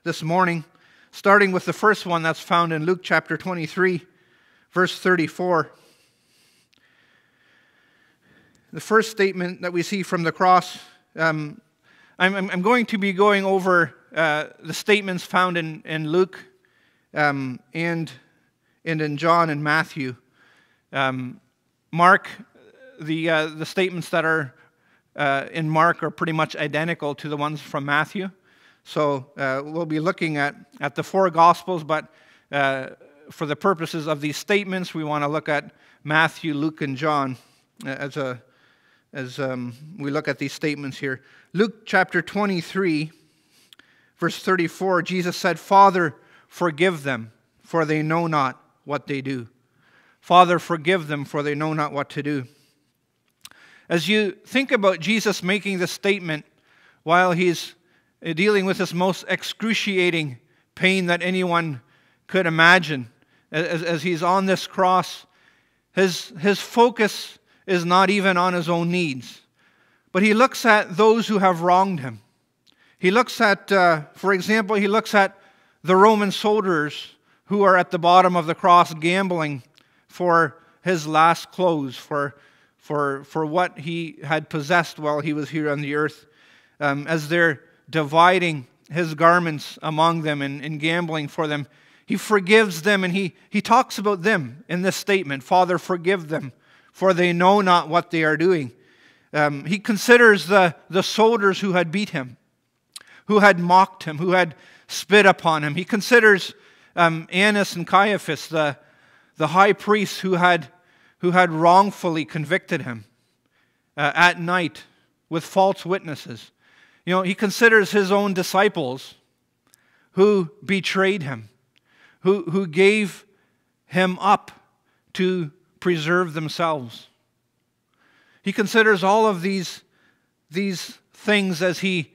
this morning, starting with the first one that's found in Luke chapter twenty-three, verse thirty-four. The first statement that we see from the cross, um, I'm, I'm, I'm going to be going over uh, the statements found in, in Luke um, and, and in John and Matthew. Um, Mark, the, uh, the statements that are uh, in Mark are pretty much identical to the ones from Matthew. So uh, we'll be looking at, at the four Gospels, but uh, for the purposes of these statements, we want to look at Matthew, Luke, and John uh, as, a, as um, we look at these statements here. Luke chapter twenty-three, verse thirty-four, Jesus said, "Father, forgive them, for they know not what they do." Father, forgive them, for they know not what to do. As you think about Jesus making this statement while he's uh, dealing with his most excruciating pain that anyone could imagine, as, as he's on this cross, his, his focus is not even on his own needs, but he looks at those who have wronged him. He looks at, uh, for example, he looks at the Roman soldiers who are at the bottom of the cross gambling for his last clothes, for, for, for what he had possessed while he was here on the earth. Um, as they're dividing his garments among them and, and gambling for them, he forgives them, and he, he talks about them in this statement, "Father, forgive them, for they know not what they are doing." Um, he considers the, the soldiers who had beat him, who had mocked him, who had spit upon him. He considers um, Annas and Caiaphas, the, the high priest who had, who had wrongfully convicted him uh, at night with false witnesses. You know, he considers his own disciples who betrayed him, who, who gave him up to preserve themselves. He considers all of these, these things as he,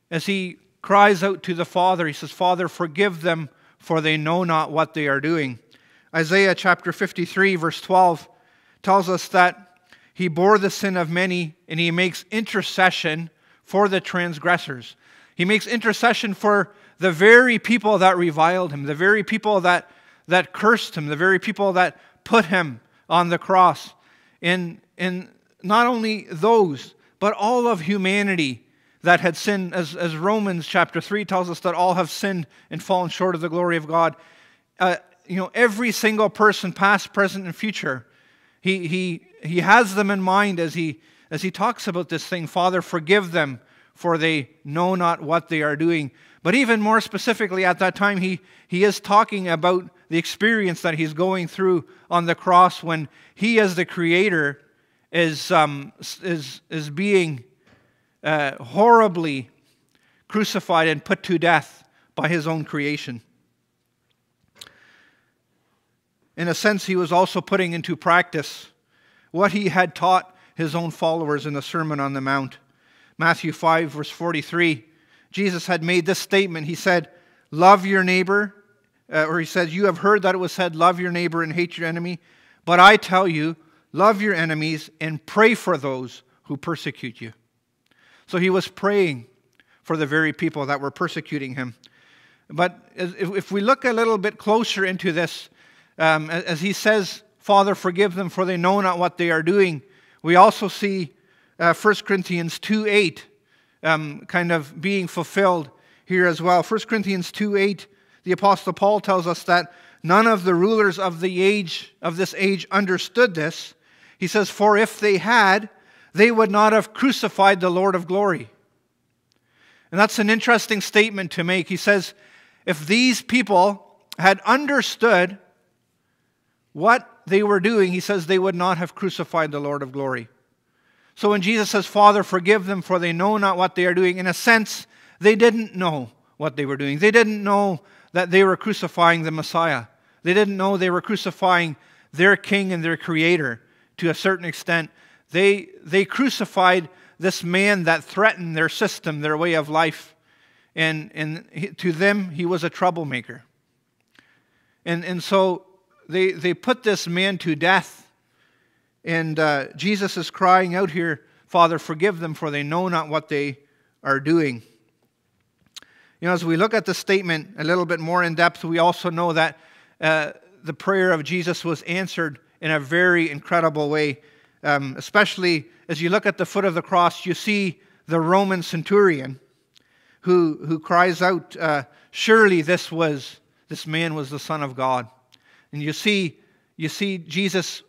as he cries out to the Father. He says, "Father, forgive them, for they know not what they are doing." Isaiah chapter fifty-three, verse twelve, tells us that he bore the sin of many and he makes intercession for the transgressors. He makes intercession for the very people that reviled him, the very people that, that cursed him, the very people that put him on the cross. And, and not only those, but all of humanity that had sinned, as, as Romans chapter three tells us, that all have sinned and fallen short of the glory of God. Uh, you know, every single person, past, present, and future, he, he, he has them in mind as he, as he talks about this thing. "Father, forgive them, for they know not what they are doing." But even more specifically, at that time, he, he is talking about the experience that he's going through on the cross when he, as the creator, is, um, s- is, is being uh, horribly crucified and put to death by his own creation. In a sense, he was also putting into practice what he had taught his own followers in the Sermon on the Mount. Matthew five, verse forty-three, Jesus had made this statement. He said, "Love your neighbor," uh, or he says, "You have heard that it was said, 'Love your neighbor and hate your enemy.' But I tell you, love your enemies and pray for those who persecute you." So he was praying for the very people that were persecuting him. But as- if, if we look a little bit closer into this, um, a- as he says, "Father, forgive them, for they know not what they are doing," we also see uh, First Corinthians two eight um, kind of being fulfilled here as well. First Corinthians two eight, the Apostle Paul tells us that none of the rulers of the age, of this age, understood this. He says, "For if they had, they would not have crucified the Lord of glory." And that's an interesting statement to make. He says, "If these people had understood what they were doing," he says, "they would not have crucified the Lord of glory." So when Jesus says, "Father, forgive them, for they know not what they are doing," in a sense, they didn't know what they were doing. They didn't know that they were crucifying the Messiah. They didn't know they were crucifying their king and their creator to a certain extent. They, they crucified this man that threatened their system, their way of life. And, and he- to them, he was a troublemaker. And, and so they, they put this man to death. And uh, Jesus is crying out here, "Father, forgive them, for they know not what they are doing." You know, as we look at the statement a little bit more in depth, we also know that uh, the prayer of Jesus was answered in a very incredible way. Um, especially as you look at the foot of the cross, you see the Roman centurion who, who cries out, uh, "Surely this was, this man was the Son of God." And you see, you see Jesus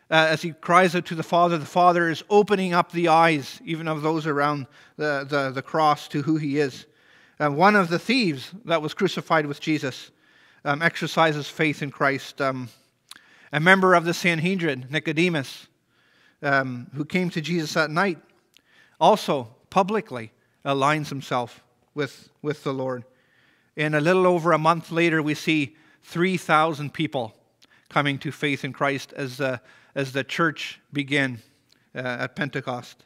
uh, as he cries out to the Father. The Father is opening up the eyes, even of those around the, the, the cross, to who he is. Uh, one of the thieves that was crucified with Jesus um, exercises faith in Christ. Um, a member of the Sanhedrin, Nicodemus, um, who came to Jesus at night, also publicly aligns himself with, with the Lord. And a little over a month later, we see three thousand people coming to faith in Christ as the, as the church began uh, at Pentecost.